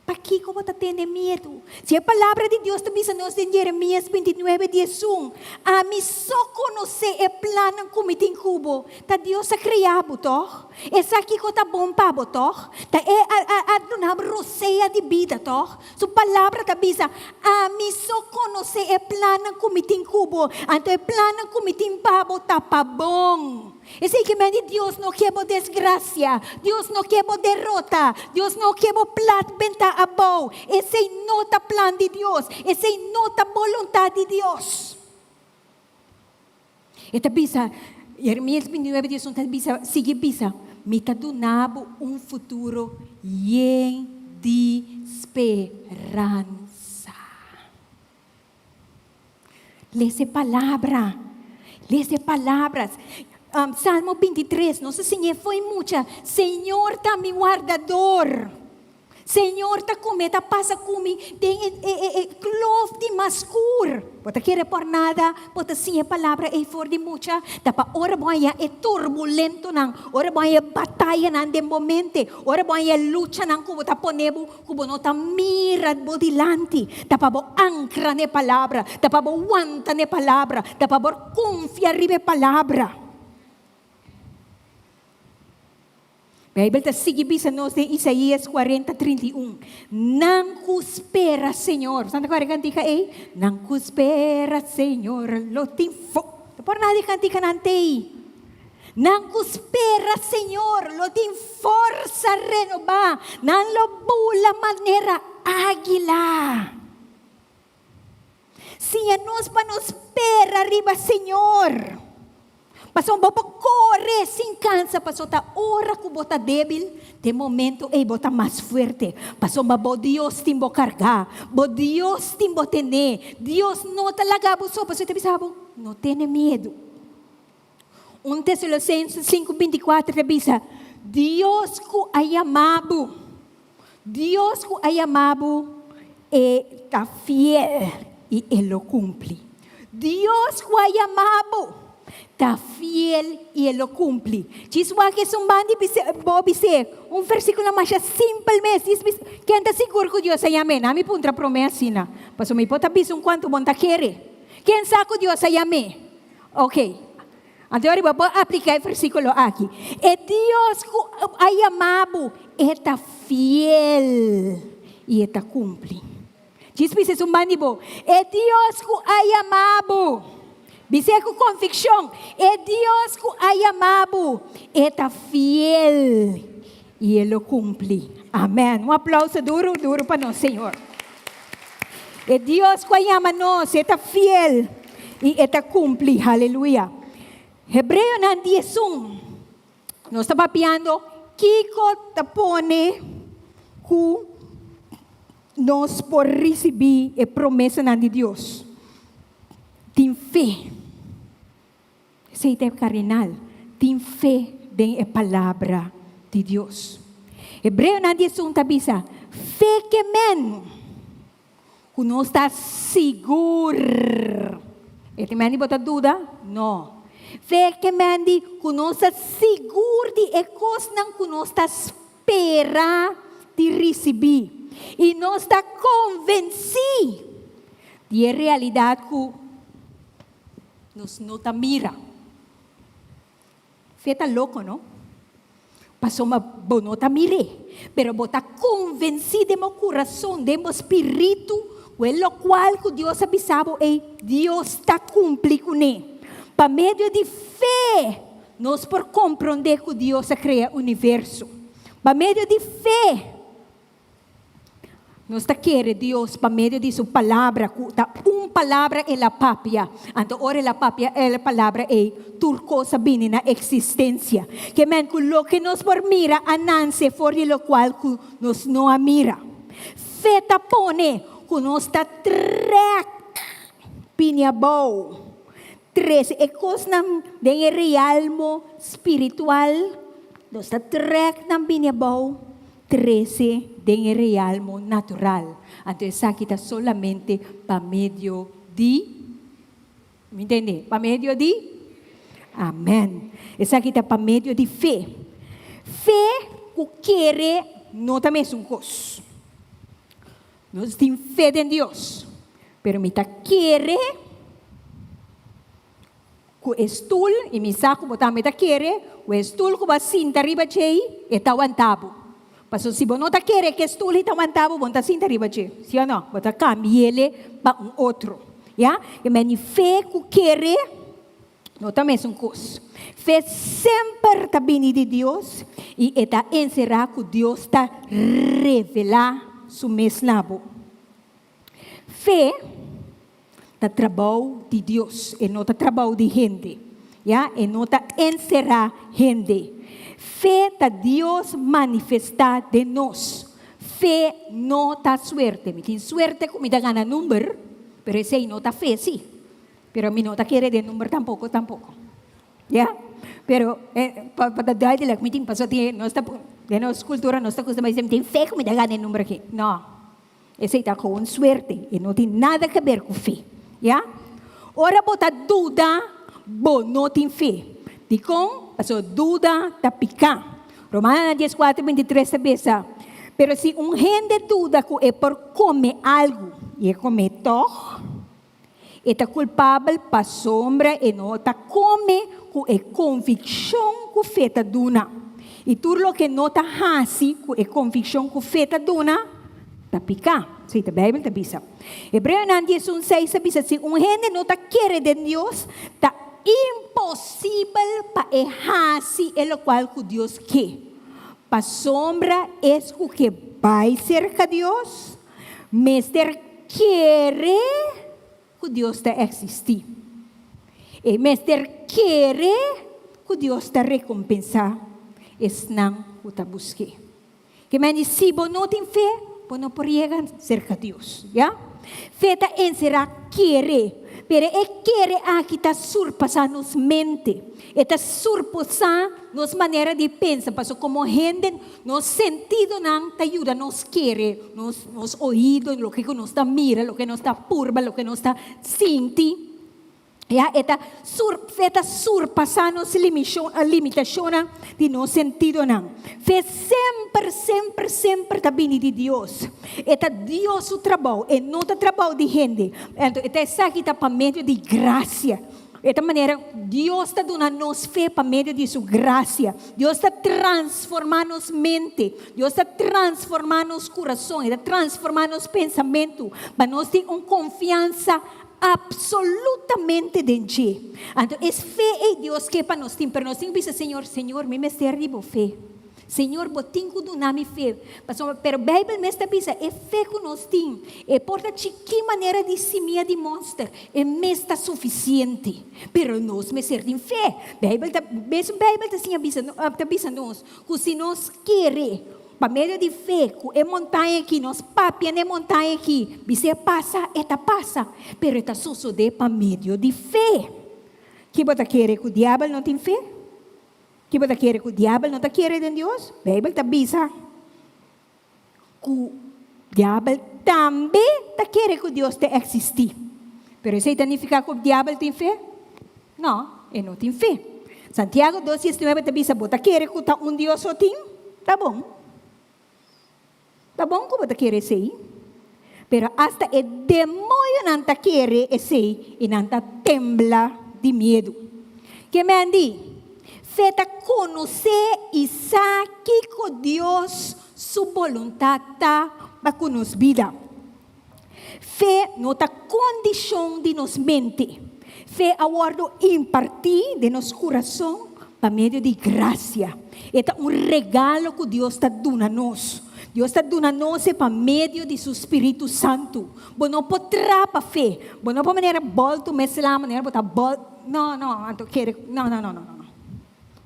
Pakiko bo ta tene miedu? Si e Palabra di Dios ta bisa nos den Jeremias 29, 11, Ami so konosé e plannan ku mi tin ku bo. Ta Dios a krea bo, tòg? E sa kiko ta bon pa bo, tòg? Ta E a a a duna bo rosea di bida, tòg? Su Palabra ta bisa, Ami so konosé e plannan ku mi tin ku bo, anto e plannan ku mi tin pa bo ta pa bon. Esei ke men di Dios no ke bo desgrasia, Dios no ke bo derota, Dios no ke bo plat benta abou. Esei no ta plan di Dios, esei no ta boluntat di Dios. E ta bisa, Jeremias 29, 11 ta bisa, sigui bisa, Mi ta duna bo un futuro yen di speransa. Lesa e palabra. Lesa e palabras. Um, Salmo 23, nos a siñ'é fo'i mucha. Señor ta mi wardador. Señor ta ku mi, e ta pasa ku mi den e, e, e, e klof di mas skur. Bo ta kere por nada, bo ta siña e palabra ei for di mucha. Ta pa ora bo haña e turbulentonan, ora bo haña e batayanan den bo mente, ora bo haña e luchanan ku bo ta pone bo Ku bo no ta mira bo dilanti, ta pa bo ankra n'e palabra, ta pa bo wanta n'e palabra, ta pa bo konfia riba e palabra. Beibel ta sigui bisa nos den Isaías 40, 31, Nan ku spera Señor. Santa kòrda e kantika ei? Nan ku spera Señor lo tin fo. Ta por nada e kantikanan t'ei. Nan ku spera Señor lo tin forsa renobá, nan lo bula manera águila. Siña nos pa nos spera riba Señor. Pasobra bo por kore sin kansa, pasobra ta ora ku bo ta débil, den momento ei bo ta mas fuerte. Pasobra bo Dios tin bo kargá, bo Dios tin bo tené. Dios no ta laga bo so, pasobra e ta bisa bo, No tene miedu. Un Tesalonicenses 5, 24 ta bisa, Dios ku a yama bo, Dios ku a yama bo, e ta fiel i e lo kumpli. Dios ku a yama bo ta fiel i e lo kumpli. Djis wak esun banda i bis'é, bo bis'é un versíkulo masha simpel mes. Djis bisa, ken ta sigur ku Dios a yam'é? Na mi puntra promé asina, pasobra mi por ta bisa un kuantu bo no ta kere. Ken sa ku Dios a yam'é? Ok. Anto ariba bo apliká e versíkulo aki. E Dios ku a yama bo, e ta fiel i e ta kumpli. Djis bisa esun ban di bo, E Dios ku a yama bo, bis'é ku konvikshon, e Dios ku a yama bo, e ta fiel i e lo kumpli. Amèn. Un aplouso duru, duru pa nos Señor. E Dios ku a yama nos, e ta fiel i e ta kumpli. Haleluya. Hebreonan 11. Nos ta papiando kiko ta pone ku nos por risibí e promesanan di Dios. Tin fe. Esei ta e kardinal, tin fe den e Palabra di Dios. Hebreonan 11 ta bisa, Fe ke men ku nos ta sigur. E ta men di bo ta duda? No. Fe ke men di ku nos ta sigur di e kosnan ku nos ta spera di risibí. I nos ta konvensí di e realidat ku Nos no ta mira. Fe ta loko, no? Pasobra bo no ta mir'é, pero bo ta konvensí den bo kurason, den bo spiritu, ku e lokual ku Dios a bisa bo ei, Dios ta kumpli kuné. Pa medio di fe nos por komprondé ku Dios a krea universo. Pa medio di fe. Nos ta kere Dios pa medio di su palabra, ku ta un palabra el a papia. Anto ora el a papia e palabra ei, tur kos a bini na eksistensia. Ke men ku loke nos por mira a nanse for di lokual ku nos no a mira. Fe ta pone ku nos ta trèk bini abou, trese e kosnan den e realmo spiritual, nos ta trèk nan bini abou. trese den e realmo natural. Anto esaki ta solamente pa medio di, mi ntende? Pa medio di? Amen. Esaki ta pa medio di fe. Fe ku kere no ta mesun kos. Nos tin fe den Dios, pero mi ta kere ku e stul, i mi sa ku bo tambe ta kere, ku e stul ku bo a sinta riba djei, e ta wanta bo. Pasobra si bo no ta kere ku e stul ei ta wanta bo, bo no ta sinta riba dje. Si o no? Bo ta kambi'ele pa un otro. Ya? E meni fe ku kere no ta mesun kos. Fe semper ta bini di Dios i e ta enserá ku Dios ta revelá su mes na bo. Fe ta trabou di Dios, e no ta trabou di hende. Ya, e no ta enserá hende. Fe ta Dios manifestá den nos. Fe no ta suerte. Mi tin suerte ku mi ta gana number, pero esei no ta fe sí. Pero mi no ta kere den number tampoko tampoko. Ya, pero pa ta duidelijk, mi tin pasobra tin nos ta den nos kultura nos ta kustumbrá di bisa mi tin fe ku mi ta gana e number aki. No. Esei ta gewoon suerte, e no tin nada ke ber ku fe. Ya? Ora bo ta duda, bo no tin fe. Dikon? Pasobra duda ta piká. Romanonan dieskuater bintitres ta bisa, Pero si un hende duda ku e por kome algu i e kome tòg, e ta kulpabel pasobra e no ta kome ku e konvikshon ku fe ta duna. I tur loke no ta hasi ku e konvikshon ku fe ta duna, ta piká. Esei ta Beibel ta bisa. Hebreonan diesun seis ta bisa, Si un hende no ta kere den Dios, ta imposibel pa e hasi e lokual ku Dios ke. Pasobra es ku ke bai serka Dios, Mester kere ku Dios ta eksistí. E mester kere ku Dios ta rekompensá esnan ku ta busk'é. Ke mende si bo no tin fe, bo no por yega serka Dios. Ya? Fe ta enserá kere, pero e kere aki ta surpasá nos mente. E ta surpasá nos manera di pensa, pasobra komo hende Nos sentidonan ta yuda nos kere, nos nos oido, loke ku nos ta mira, loke nos ta purba, loke nos ta sinti. Ya, e ta sur, fe ta surpasá nos limishon, limitashonnan di nos sentidonan. Fe semper, semper, semper ta bini di Dios. E ta Dios su trabou, e no ta trabou di hende. Anto e ta esaki ta pa medio di grasia. E ta manera Dios ta duna nos fe pa medio di su gracia. Dios ta transforma nos mente. Dios ta transforma nos curason. E ta transforma nos pensamentu pa nos tin un confiansa absolutamente den dje. Anto es fe ei Dios ke pa nos tin, pero nos tin ku bisa, Señor, Señor, mi mester di bo fe. Señor, bo tin ku duna mi fe. Pasobra, pero Beibel mes ta bisa, e fe ku nos tin, e por ta chikí manera di simia di mònster, e mes ta sufisiente. Pero nos mester tin fe. Beibel ta, mesun Beibel ta siña bisa, ta bisa nos ku si nos kere pa medio di fe ku e montaña aki, nos papia na e montaña aki, bis'é pasa, e ta pasa. Pero e ta sosodé pa medio di fe. Ki bo ta kere ku diabel no tin fe? Ki bo ta kere ku diabel no ta kere den Dios? Beibel ta bisa ku diabel tambe ta kere ku Dios ta eksistí. Pero esei ta nifiká ku diabel tin fe? No, e no tin fe. Santiago dos diesnuebe ta bisa, Bo ta kere ku ta un Dios so tin? Ta bon. Ta bon ku bo ta kere esei. Pero asta e demoñonan ta kere esei i nan ta tembla di miedu. Ke men di, Fe ta konosé i sa kiko Dios su boluntat ta pa ku nos bida. Fe no ta kondishon di nos mente. Fe a wòrdu impartí den nos kurason pa medio di grasia. E ta un regalo ku Dios ta duna nos. Dios ta duna nos e pa medio di su spiritu santu. Bo no por trapa fe. Bo no por manera bòltu mesla manera bo ta bòl. No, no, anto kere, no, no, no, no, no.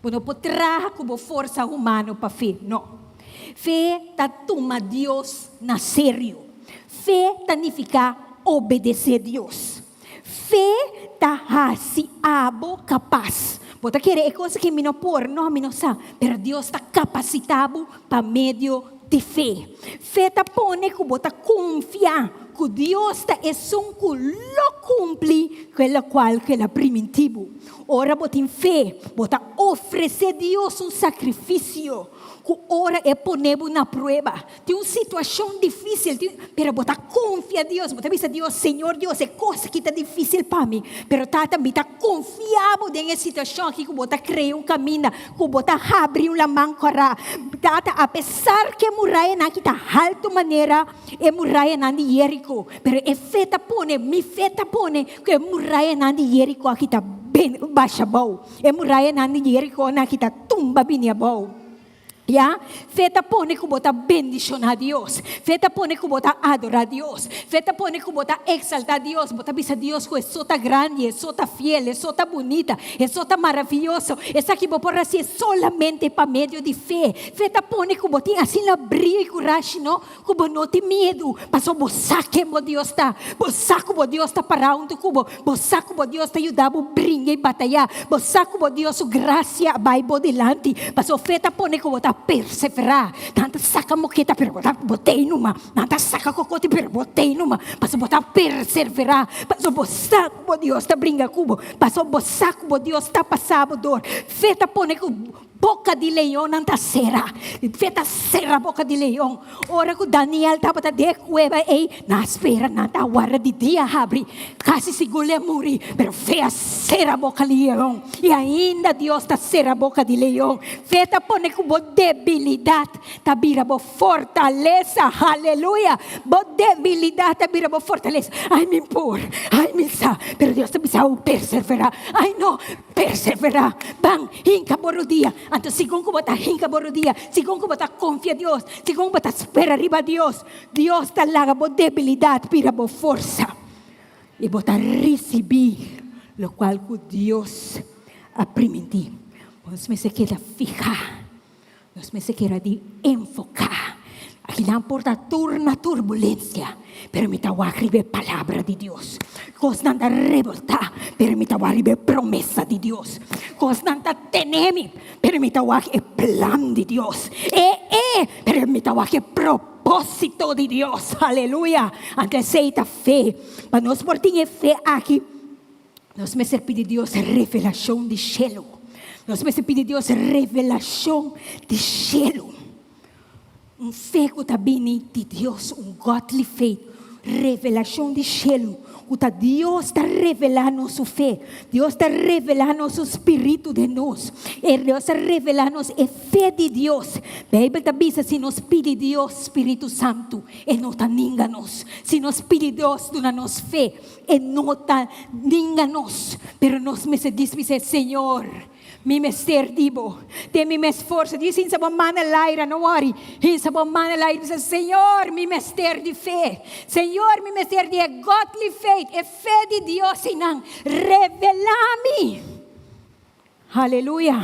Bo no por traha ku bo forsa humano pa fe, no. Fe ta tuma Dios na serio. Fe ta nifiká obedesé Dios. Fe ta hasi abo kapas. Bo ta kere e kos aki mi no por, no, mi no sa, pero Dios ta kapasitá bo pa medio. Di fe. Fe ta pone ku bo ta konfia ku Dios ta esun ku lo kumpli ku e lokual ku el a primintí bo. Ora bo tin fe, bo ta ofresé Dios un sakrifisio ku ora e pone bo na prueba, Tin un situashon difísil, tin, pero bo ta konfia Dios, bo ta bisa Dios, Señor Dios, e kos aki ta difísil pa mi, pero Tata, mi ta konfia bo den e situashon aki ku bo ta krea un kaminda, ku bo ta habri un laman kòrá. Tata, apesar ku e murayanan aki ta haltu manera e murayanan di Yériko, pero e fe ta pone, mi fe ta pone ku e murayanan di Yériko aki ta ben basha abou, e murayanan di Yérikonan aki ta tumba bini abou. Ya, fe ta pone ku bo ta bendishoná Dios. Fe ta pone ku bo ta adorá Dios. Fe ta pone ku bo ta eksaltá Dios. Bo ta bisa Dios ku e so ta grandi, e so ta fiel, e so ta bunita, e so ta maravioso. Esaki bo por hasié solamente pa medio di fe. Fe ta pone ku bo tin asina brio i kurashi, no? Ku bo no tin miedu, pasobra bo sa ken bo Dios ta. Bo sa ku bo Dios ta pará huntu ku bo. Bo sa ku bo Dios ta yuda bo bringa i batayá. Bo sa ku bo Dios su grasia a bai bo dilanti. Pasobra fe ta pone ku bo ta perseverá. Nan ta saka moketa, pero bo ta bo tei numa. Nan ta saka kokoti, pero bo tei numa. Pasobra bo ta perseverá. Pasobra bo sa ku bo Dios ta bringa ku bo. Pasobra bo sa ku bo Dios ta pasa bo dor. Fe ta pone ku. Boka di leonnan ta sera. Fe ta sera boka di leon. Ora ku Daniel tabata den e kueba ei, nan a spera, nan ta warda di dia habri. Kasi sigur lo e muri, pero fe a sera boka di leon. I ainda Dios ta sera boka di leon. Fe ta pone ku bo debilidat ta bira bo fortalesa. Haleluya! Bo debilidat ta bira bo fortalesa. Ai, mi por. Ai, mi sa. Pero Dios ta bisa bo perseverá. Ai, no. Perseverá. Ban, hinka bo rodia. Anto segun ku bo ta hinka bo rodia, segun ku bo ta konfia Dios, segun ku bo ta spera riba Dios, Dios ta laga bo debilidat bira bo forsa i bo ta risibí lokual ku Dios a primintí. Nos mester keda fihá. Nos mester keda di enfoká. Akinan por ta tur na turbulensia, pero mi ta wak riba e palabra di Dios. Kosnan ta revoltá, pero mi ta wak riba e promesa di Dios. Kosnan ta tene mi, pero mi ta wak e plan di Dios. E e, pero mi ta wak e propósito di Dios. Aleluya! Anto esei ta fe. Pa nos por tin e fe aki, Nos mester pidi Dios revelashon di shelu. Nos mester pidi Dios revelashon di shelu. Un fe ku ta bini di Dios, un godly faith. Revelashon di shelu, ku ta Dios ta revelá nos su fe. Dios ta revelá nos su spiritu den nos. E Dios ta revelá nos e fe di Dios. Beibel ta bisa si nos pidi Dios Spiritu Santu, e no ta ninga nos. Si nos pidi Dios duna nos fe, E no ta ninga nos, pero nos mester disbis'é, Señor, mi mester di bo. Den mi mes forsa, djis hinsa bo man na laira, no wòri, hinsa bo man na laira i bisa, Señor, mi mester di fe. Señor, mi mester di e godly faith, e fe di Dios einan. Revelá mi. Haleluya!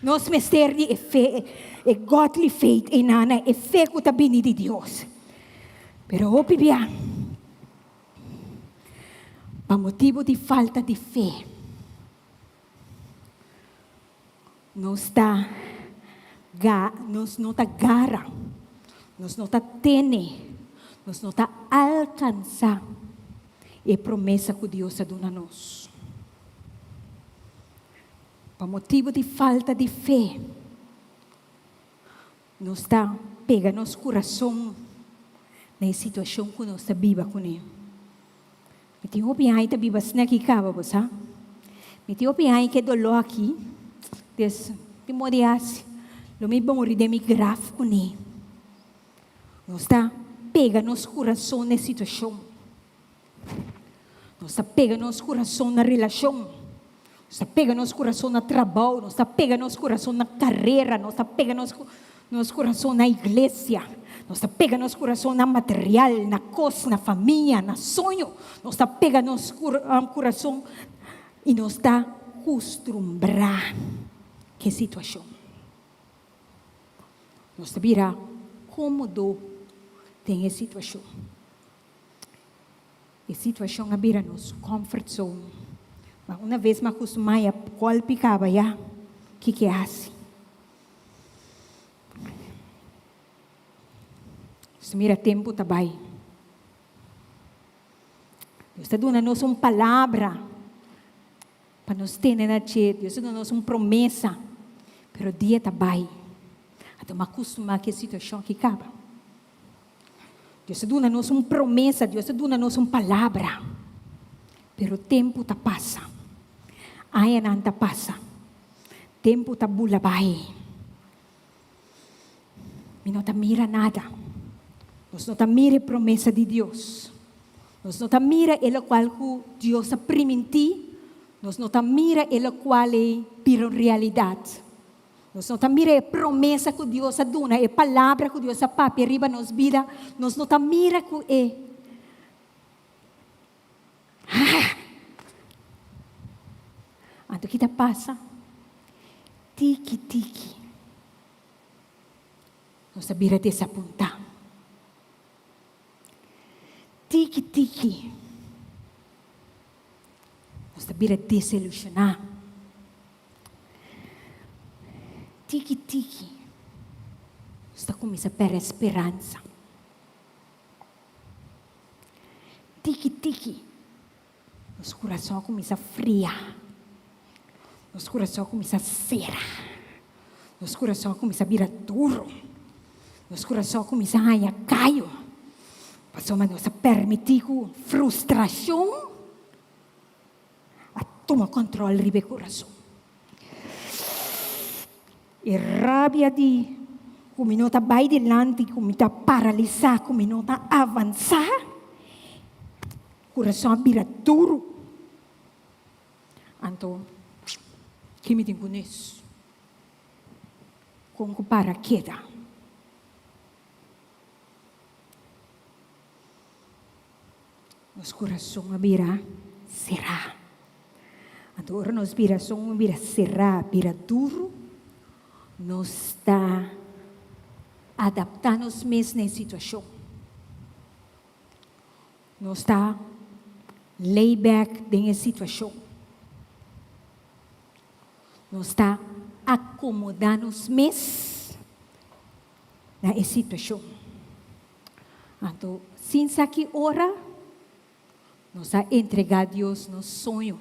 Nos mester di e fe, e godly faith einan, e fe ku ta bini di Dios. Pero hopi bia. Pa motibu di falta di fe, nos ta ga, nos no ta gara, nos no ta tene, nos no ta alkansá e promesa ku Dios a duna nos. Pa motibu di falta di fe, Nos ta pega nos kurason na e situashon ku nos ta biba kuné. Mi tin hopi aña ta biba asina aki kaba, bo sa. Mi tin hopi aña ku e doló aki, des tin moda di hasi, lo mi muri den mi graf kuné. Nos ta pega nos kurason na e situashon. Nos ta pega nos kurason na relashon. Nos ta pega nos kurason na trabou. Nos ta pega nos kurason na karera. Nos ta pega nos nos kurason na iglesia. Nos ta pega nos kurason na material, na kos, na famia, na soño. Nos ta pega nos kurason i nos ta kustumbrá ku e situashon. Nos ta bira kómodo den e situashon. E situacion a bira nos comfort zone. Ma una vez mi a custumá ya golpi caba ya, kiko e haci? Nos mira tempu ta bai. Dios ta duna nos un palabra pa nos tene na dje. Dios ta duna nos un promesa, pero dia ta bai. A tuma kustumá ku e situashon aki kaba. Dios ta duna nos un promesa, Dios ta duna nos un palabra, pero tempu ta pasa, añanan ta pasa, tempu ta bula bai. Mi no ta mira nada. Nos no ta mira e promesa di Dios. Nos no ta mira e lokual ku Dios a primintí. Nos no ta mira e lokual ei bira un realidat. Nos no ta mira e promesa ku Dios a duna, e palabra ku Dios a papia riba nos bida. Nos no ta mira ku e. Ah! Anto ki ta pasa? Tiki tiki nos ta bira desapuntá. Tiki tiki nos ta bira desilushoná. Tiki tiki nos ta kuminsá pèrdè speransa. Tiki tiki nos kurason a kuminsá fria, nos kurason a kuminsá sera, nos kurason a kuminsá bira duru, nos kurason a kuminsá haña kayo, pasobra nos a permití ku frustrashon a tuma kòntròl riba e kurason. E rabia di ku mi no ta bai dilanti, ku mi ta paralisá, ku mi no ta avansá, kurason a bira duru. Anto, ki mi tin ku nes? Kon ku para keda? Nos kurason a bira será. Anto ora nos birason bira será, bira duru, nos ta adaptá nos mes na e situashon. Nos ta lay back den e situashon. Nos ta akomodá nos mes na e situashon. Anto, sin sa ki ora, nos a entregá Dios nos soño.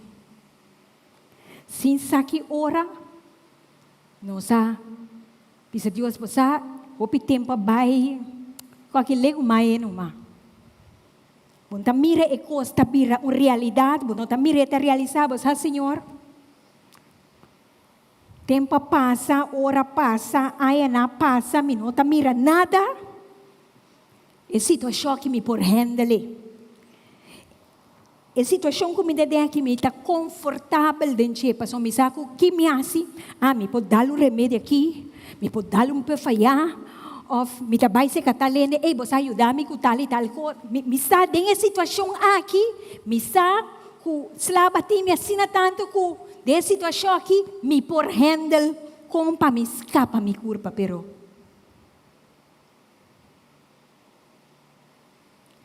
Sin sa ki ora, nos a bisa Dios, Bo sa, hopi tempu a bai, kualke legu mai e numa. Bo no ta mira e kos ta bira un realidat, bo no ta mira e ta realisá, bo sa, Señor, Tempu a pasa, ora a pasa, añanan a pasa, mi no ta mira nada. E situashon aki mi por handle. E situashon ku mi ta den aki mi ta konfortabel den dje, pasobra mi sa ku ki mi hasi, ah, mi por dal un remedi aki, mi por dal un puf ayá, òf mi ta bai serka tal hende, ey, bo sa yuda mi ku tal i tal kos. Mi sa den e situashon aki, mi sa ku sla bati mi asina tantu ku Den e situashon aki mi por handle kon pa mi skapa mi kurpa pero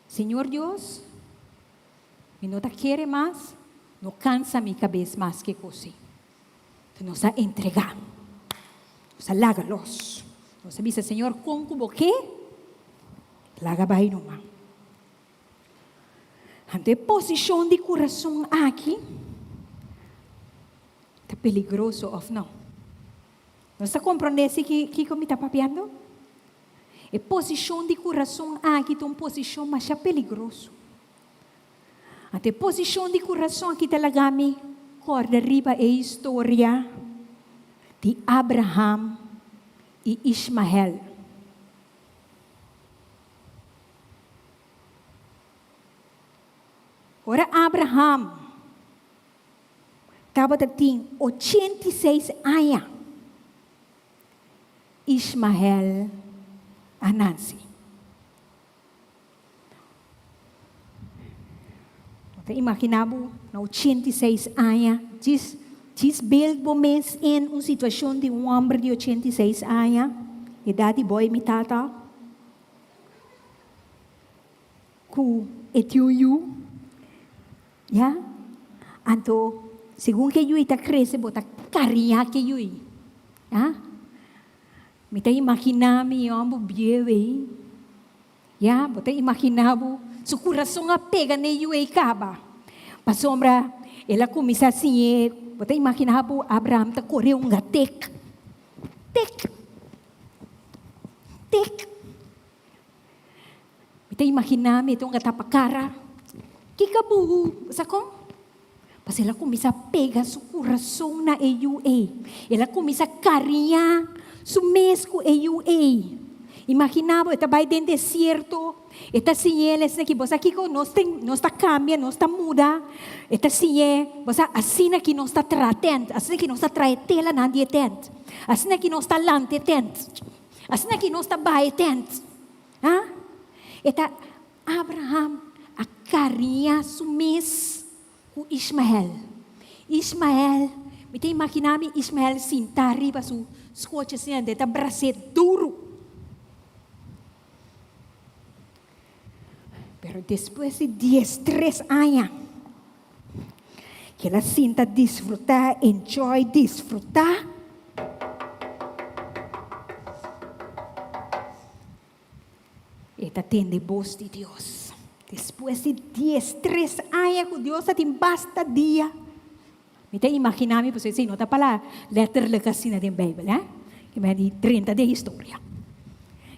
Señor Dios mi no ta kere mas no kansa mi kabes mas ke kos ei. Enton nos a entrega nos a laga los nos a bisa Señor kon ku bo ke laga bai numa. Anto e posishon di kurason aki ta peligroso òf no? Nos ta komprondé si kiko mi ta papiando? E posishon di kurason aki ta un posishon masha peligroso. Anto e posishon di kurason aki ta laga mi kòrda riba e historia di Abraham i Ishmael. Ora Abraham tabata tin 86 aña, Ishmael a nanse. Bo ta imaginá bo na 86 aña, djis djis beeld bo mes en un situashon di un hòmber di 86 aña, edat di bo i mi tata. Ku e tin un yu, ya, anto segun ku e yui ta krese bo ta kariñá ku e yui, ya. Mi ta imaginá mi hòmber bieu ei. Ya, bo ta imaginá bo, su kurason a pega n'e yu ei kaba. Pasobra el a kuminsá siñ'é, bo ta imaginá bo Abraham ta kore un gatek, tek, tek. Mi ta imaginá mi e ta un gatapa kara. Kiko bo sa kon? Pasobra el a kuminsá pega su kurason na e yu ei. El a kuminsá kariñá su mes ku e yu ei. Imaginá bo, e ta bai den desierto, e ta siñ'é esaki. Bo sa kiko? Nos tin, nos ta kambia, nos ta muda. E ta siñ'é, bo sa, asina ki nos ta traha tènt, asina ki nos ta traha e telanan di e tènt, asina ki nos ta lanta e tènt, asina ki nos ta baha e tènt. Ha? E ta. Abraham a kariñá su mes ku Ishmael. Ishmael, mi ta imaginá mi Ishmael sintá riba su skochi asina, e ta bras'é duru. Pero despues di diestres aña, ku el a sinta disfrutá, enjoy, disfrutá. E ta tende bos di Dios. Despues di diestres aña ku Dios a tin basta dia. Mi ta imaginá mi pasobra esei no ta palabra letterlijk asina den Beibel, hè. Ke men di drenta den historia.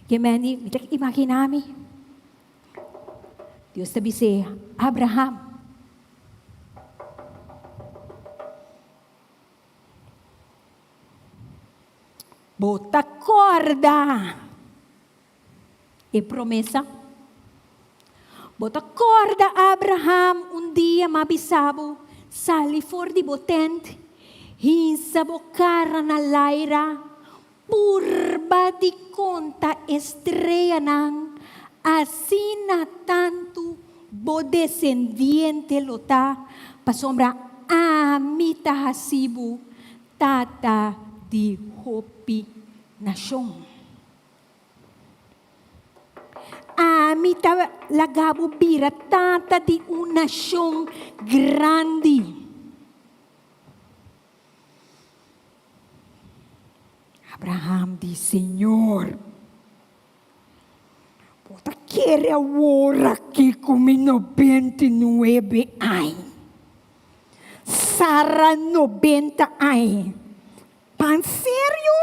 Ke men di, mi ta imaginá mi, Dios ta bis'é, Abraham, Bo ta kòrda e promesa? Bo ta kòrda Abraham un dia m'a bisa bo, Sali for di bo tènt, hinsa bo kara na laira, purba di konta e streanan, asina tantu bo desendiente lo ta, pasobra ami ta hasi bo Tata di hopi nashon. Ami ta laga bo bira tata di un nashon grandi. Abraham di, Señor, bo ta kere awor aki ku mi 99 aña? Sara 90 aña. Pan serio?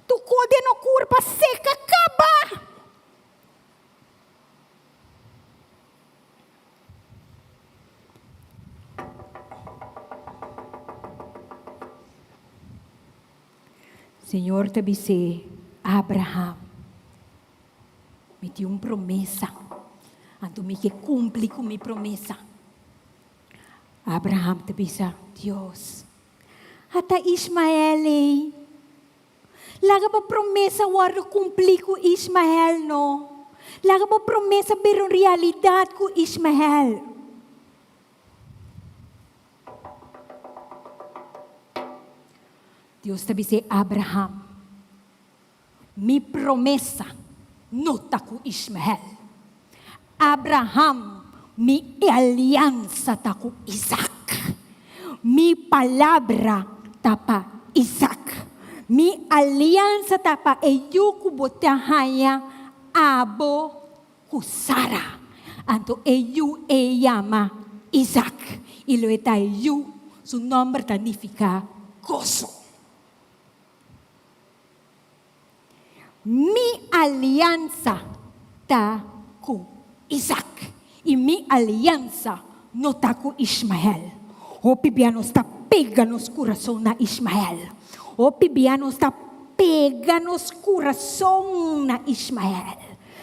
Tu kode no kurpa seka kaba. Señor ta bis'é, Abraham, mi tin un promesa, anto mi ke kumpli ku mi promesa. Abraham ta bisa, Dios, ata Ishmael ei. Laga bo promesa wòrdu kumplí ku Ishmael, no. Laga bo promesa bira un realidat ku Ishmael. Dios ta bis'é, Abraham, mi promesa no ta ku Ishmael. Abraham, mi aliansa ta ku Isaac. Mi palabra ta pa Isaac. Mi aliansa ta pa e yu ku bo ta haña abo ku Sara. Anto e yu ei yama Isaac, i lo e ta e yu su nòmber ta nifiká goso. Mi aliansa ta ku Isaac, i mi aliansa no ta ku Ishmael. Hopi bia nos ta pega nos kurason na Ishmael. Hopi bia nos ta pega nos kurason na Ishmael.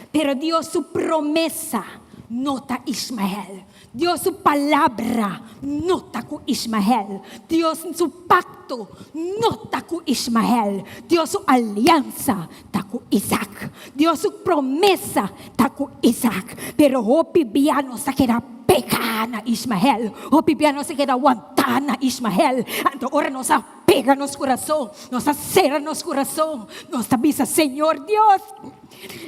Pero Dios su promesa no ta Ishmael. Dios su palabra no ta ku Ishmael. Dios su pakto no ta ku Ishmael. Dios su aliansa ta ku Isaac. Dios su promesa ta ku Isaac. Pero hopi bia nos ta keda pega na Ishmael. Hopi bia nos ta keda wantá na Ishmael. Anto ora nos a pega nos kurason, nos a sera nos kurason, nos ta bisa, Señor Dios.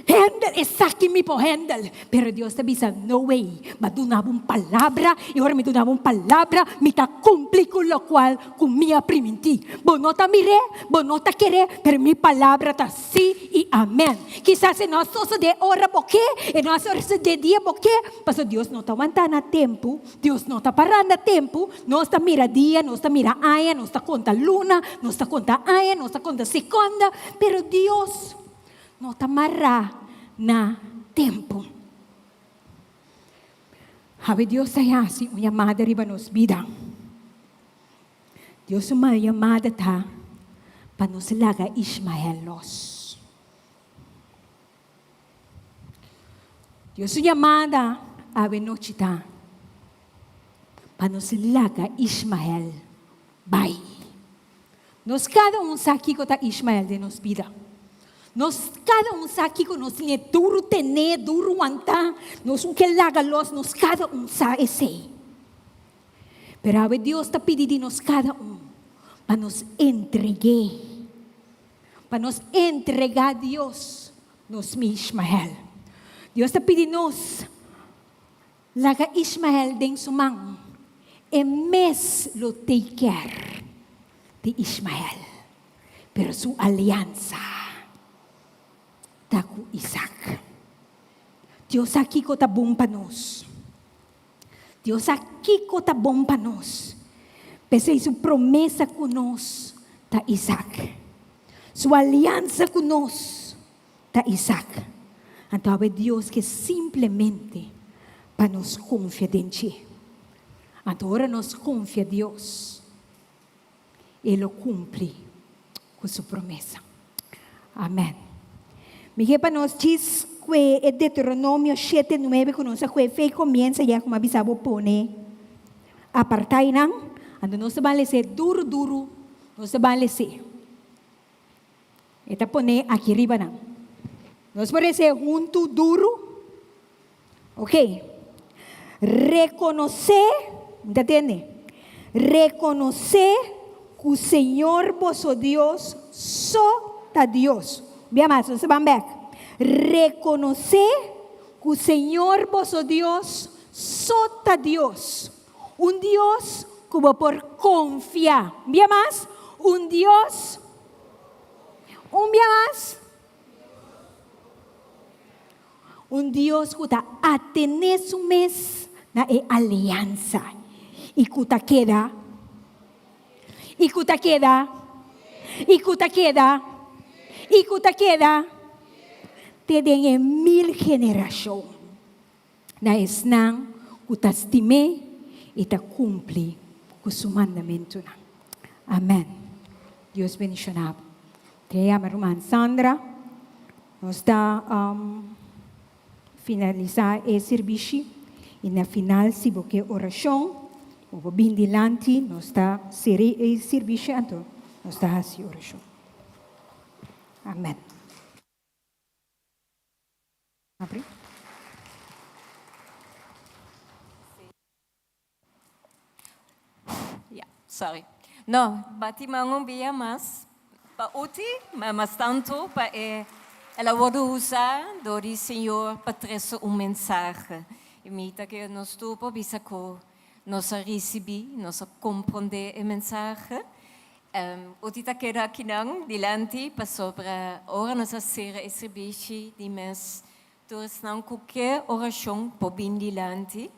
Handle esaki mi por handle. Pero Dios ta bisa, no way, m'a duna bo un palabra y ora mi duna bo un palabra mi ta cumpli cu locual cu mi a priminti. Bo no ta mir'é, bo no ta ker'é, pero mi palabra ta sí y amén. Kisas e no a sosodé ora bo ke, e no a sosodé dia bo ke, pasobra Dios no ta wantá na tempu, Dios no ta pará na tempu. Nos ta mira dia, nos ta mira aña, nos ta konta luna, nos ta konta aña, nos ta konta sekonda, pero Dios no ta mará na tempu. Awe Dios ta hasi un yamada riba nos bida. Dios su yamada ta pa nos laga Ishmael los. Dios su yamada awe nochi ta pa nos laga Ishmael bai. Nos kada un sa kiko ta Ishmael den nos bida. Nos kada un sa kiko nos tin e duru tené, duru wantá, nos un ke laga los, nos kada un sa esei. Pero awe Dios ta pidi di nos kada un pa nos entreg'é, pa nos entregá Dios nos mi Ishmael. Dios ta pidi nos laga Ishmael den su man, e mes lo take care di Ishmael, pero su aliansa ta ku Isaac. Dios sa kiko ta bon pa nos. Dios sa kiko ta bon pa nos. P'esei su promesa ku nos ta Isaac. Su aliansa ku nos ta Isaac. Anto awe Dios ke simplemente pa nos konfia den dje. Anto ora nos konfia Dios, E lo kumpli ku su promesa. Amen. Mi ke pa nos djis kue e Deuteronomio shete nuebe ku nos a kue fe komiensa ya ku mi a bisa bo pone aparta einan. Anto nos ta ban les'é duru duru, nos ta ban les'é. E ta pone aki riba nan. Nos por les'é huntu duru? Ok. Rekonosé, mi ta tende, rekonosé ku Señor boso Dios so ta Dios. Bia mas, nos ta ban bèk. Rekonosé ku Señor boso Dios so ta Dios. Un Dios ku bo por konfia. Bia mas, un Dios. Un bia mas. Un Dios ku ta atené su mes na e aliansa i ku ta keda, i ku ta keda, i ku ta keda, i ku ta keda te den e mil generashon na esnan ku ta stim'é i ta kumpli ku su mandamentunan. Amèn. Dios bendishoná bo. Te yama ruman Sandra. Nos ta finalisá e sirbishi i na final si bo ke orashon bo por bin dilanti nos ta sera e sirbishi anto nos ta hasi orashon. Amen. Abri. Ja, sorry. No, bati man un bia mas pa Uti, ma mas tantu pa e el a wordu usa dor di Señor pa trese un mensahe. I mi ta kere nos tur por bisa ku nos a risibí, nos a komprondé e mensahe. Uti ta keda akinan dilanti pasobra ora nos a sera e sirbishi di mes Tur esnan ku ke orashon por bin dilanti.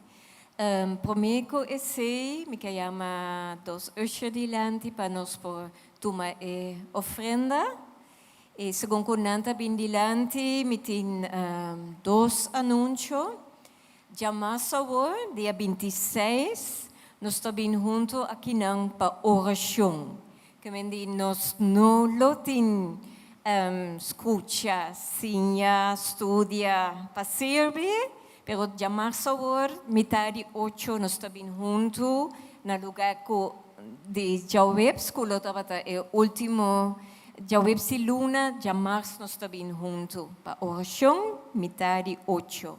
Promé ku esei mi ke yama dos usher dilanti pa nos por tuma e ofrenda. I segun ku nan ta bin dilanti mi tin dos anunsio. Djamas awor, dia 26, nos ta bin huntu akinan pa orashon. Ke men di nos no lo tin skucha, siña, studia pa sirbi, pero djamarsa awor mitad di ocho nos ta bin huntu na lugar ku di djaweps ku lo tabata e ultimo djaweps di luna, djamars nos ta bin huntu pa orashon mitad di ocho.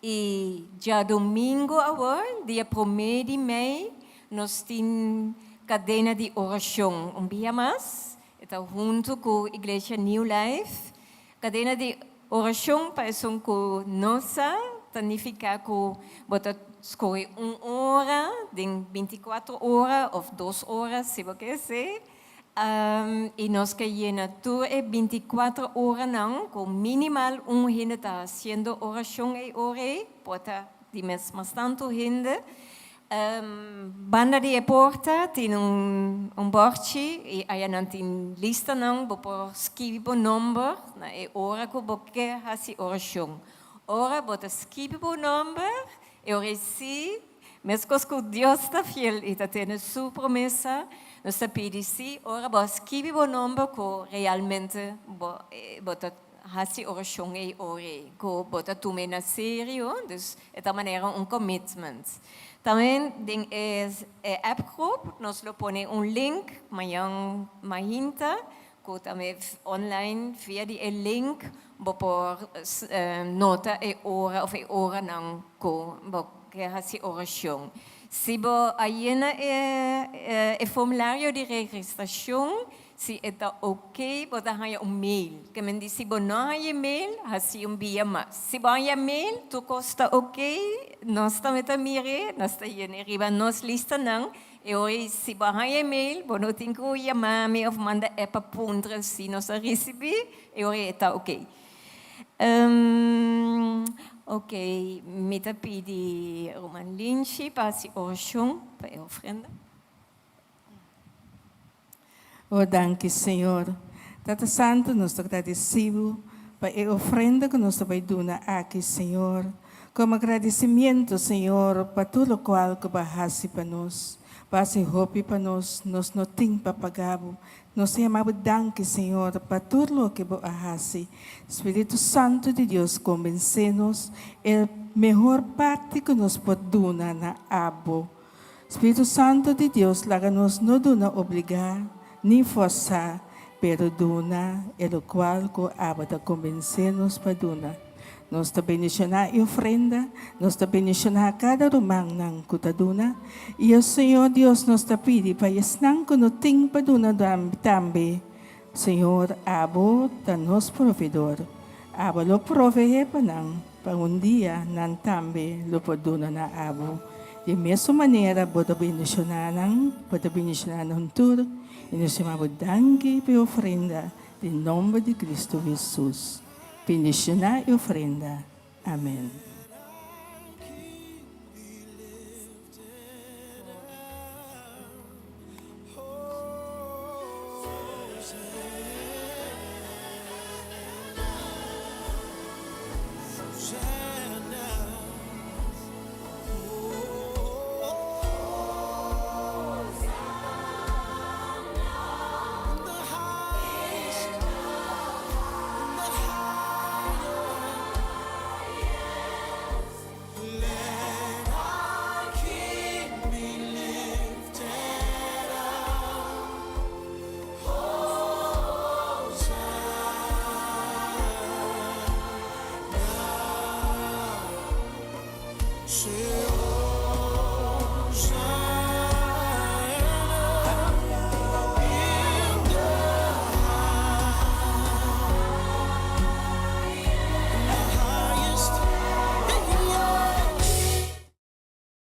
I djadomingo awor, dia promé di mei, nos tin kadena di orashon un bia mas. E ta huntu ku Iglesia New Life. Kadena di orashon pa esun ku no sa ta nifiká ku bo ta skohe un ora den bintikuater ora òf dos ora si bo ke esei i nos ke yena tur e bintikuater oranan ku minimal un hende ta hasiendo orashon ei ora ei, por ta di mes mas tantu hende. Banda di e porta tin un bòrchi i aya nan tin listanan bo por skibi bo nòmber na e ora ku bo ke hasi orashon. Ora bo ta skibi bo nòmber, e ora ei sí, meskos ku Dios ta fiel i ta tene su promesa, nos ta pidi sí ora bo a skibi bo nòmber ku realmente bo ta Hasi orashon ei ora ei ku bo ta tum'é na serio, dus e ta manera un commitment. Tambe den e app groep nos lo pone un link mañan mainta ku tambe online via di e link bo por nota e ora of e oranan ku bo ke hasi orashon. Si bo a yena e formulario di registrashon Si e ta ok, bo ta haña un mail. Ke men di si bo no haña e mail, hasi un bia mas. Si bo haña mail, tur kos ta ok, nos tambe ta mir'é, nos ta yena riba nos listanan. E ora ei si bo haña e mail, bo no tin ku yama mi òf manda app pa puntra si nos a risibí, e ora ei e ta ok. Ok, mi ta pidi Ruman Linchi pa hasi orashon pa e ofrenda. Oh danki Señor. Tata Santo nos ta gradeci bo pa e ofrenda cu nos ta bay duna aki Señor. Como agradecimiento Señor pa tur locual cu bo a haci pa nos. Bo a haci hopi pa nos, nos no tin pa paga bo. Nos ta yama bo danki Señor pa tur loke bo a haci. Spiritu Santo di Dios convence nos e mehor parti cu nos por duna na abo. Spiritu Santo di Dios laga nos no duna obligá ni forsá, pero duna e lokual ku abo ta konbensé nos pa duna. Nos ta bendishoná e ofrenda, nos ta bendishoná kada rumannan ku ta duna, i o Señor Dios nos ta pidi pa esnan ku no tin pa duna tambe. Señor abo ta nos proveedor, abo lo proveé pa nan. Pa un dia nan tambe lo por duna na abo. Di mesun manera bo ta bendishoná nan, bo ta bendishoná nan tur, i nos yama bo danki pa e ofrenda den nomber di Cristo Hesus. Bendishoná e ofrenda. Amen.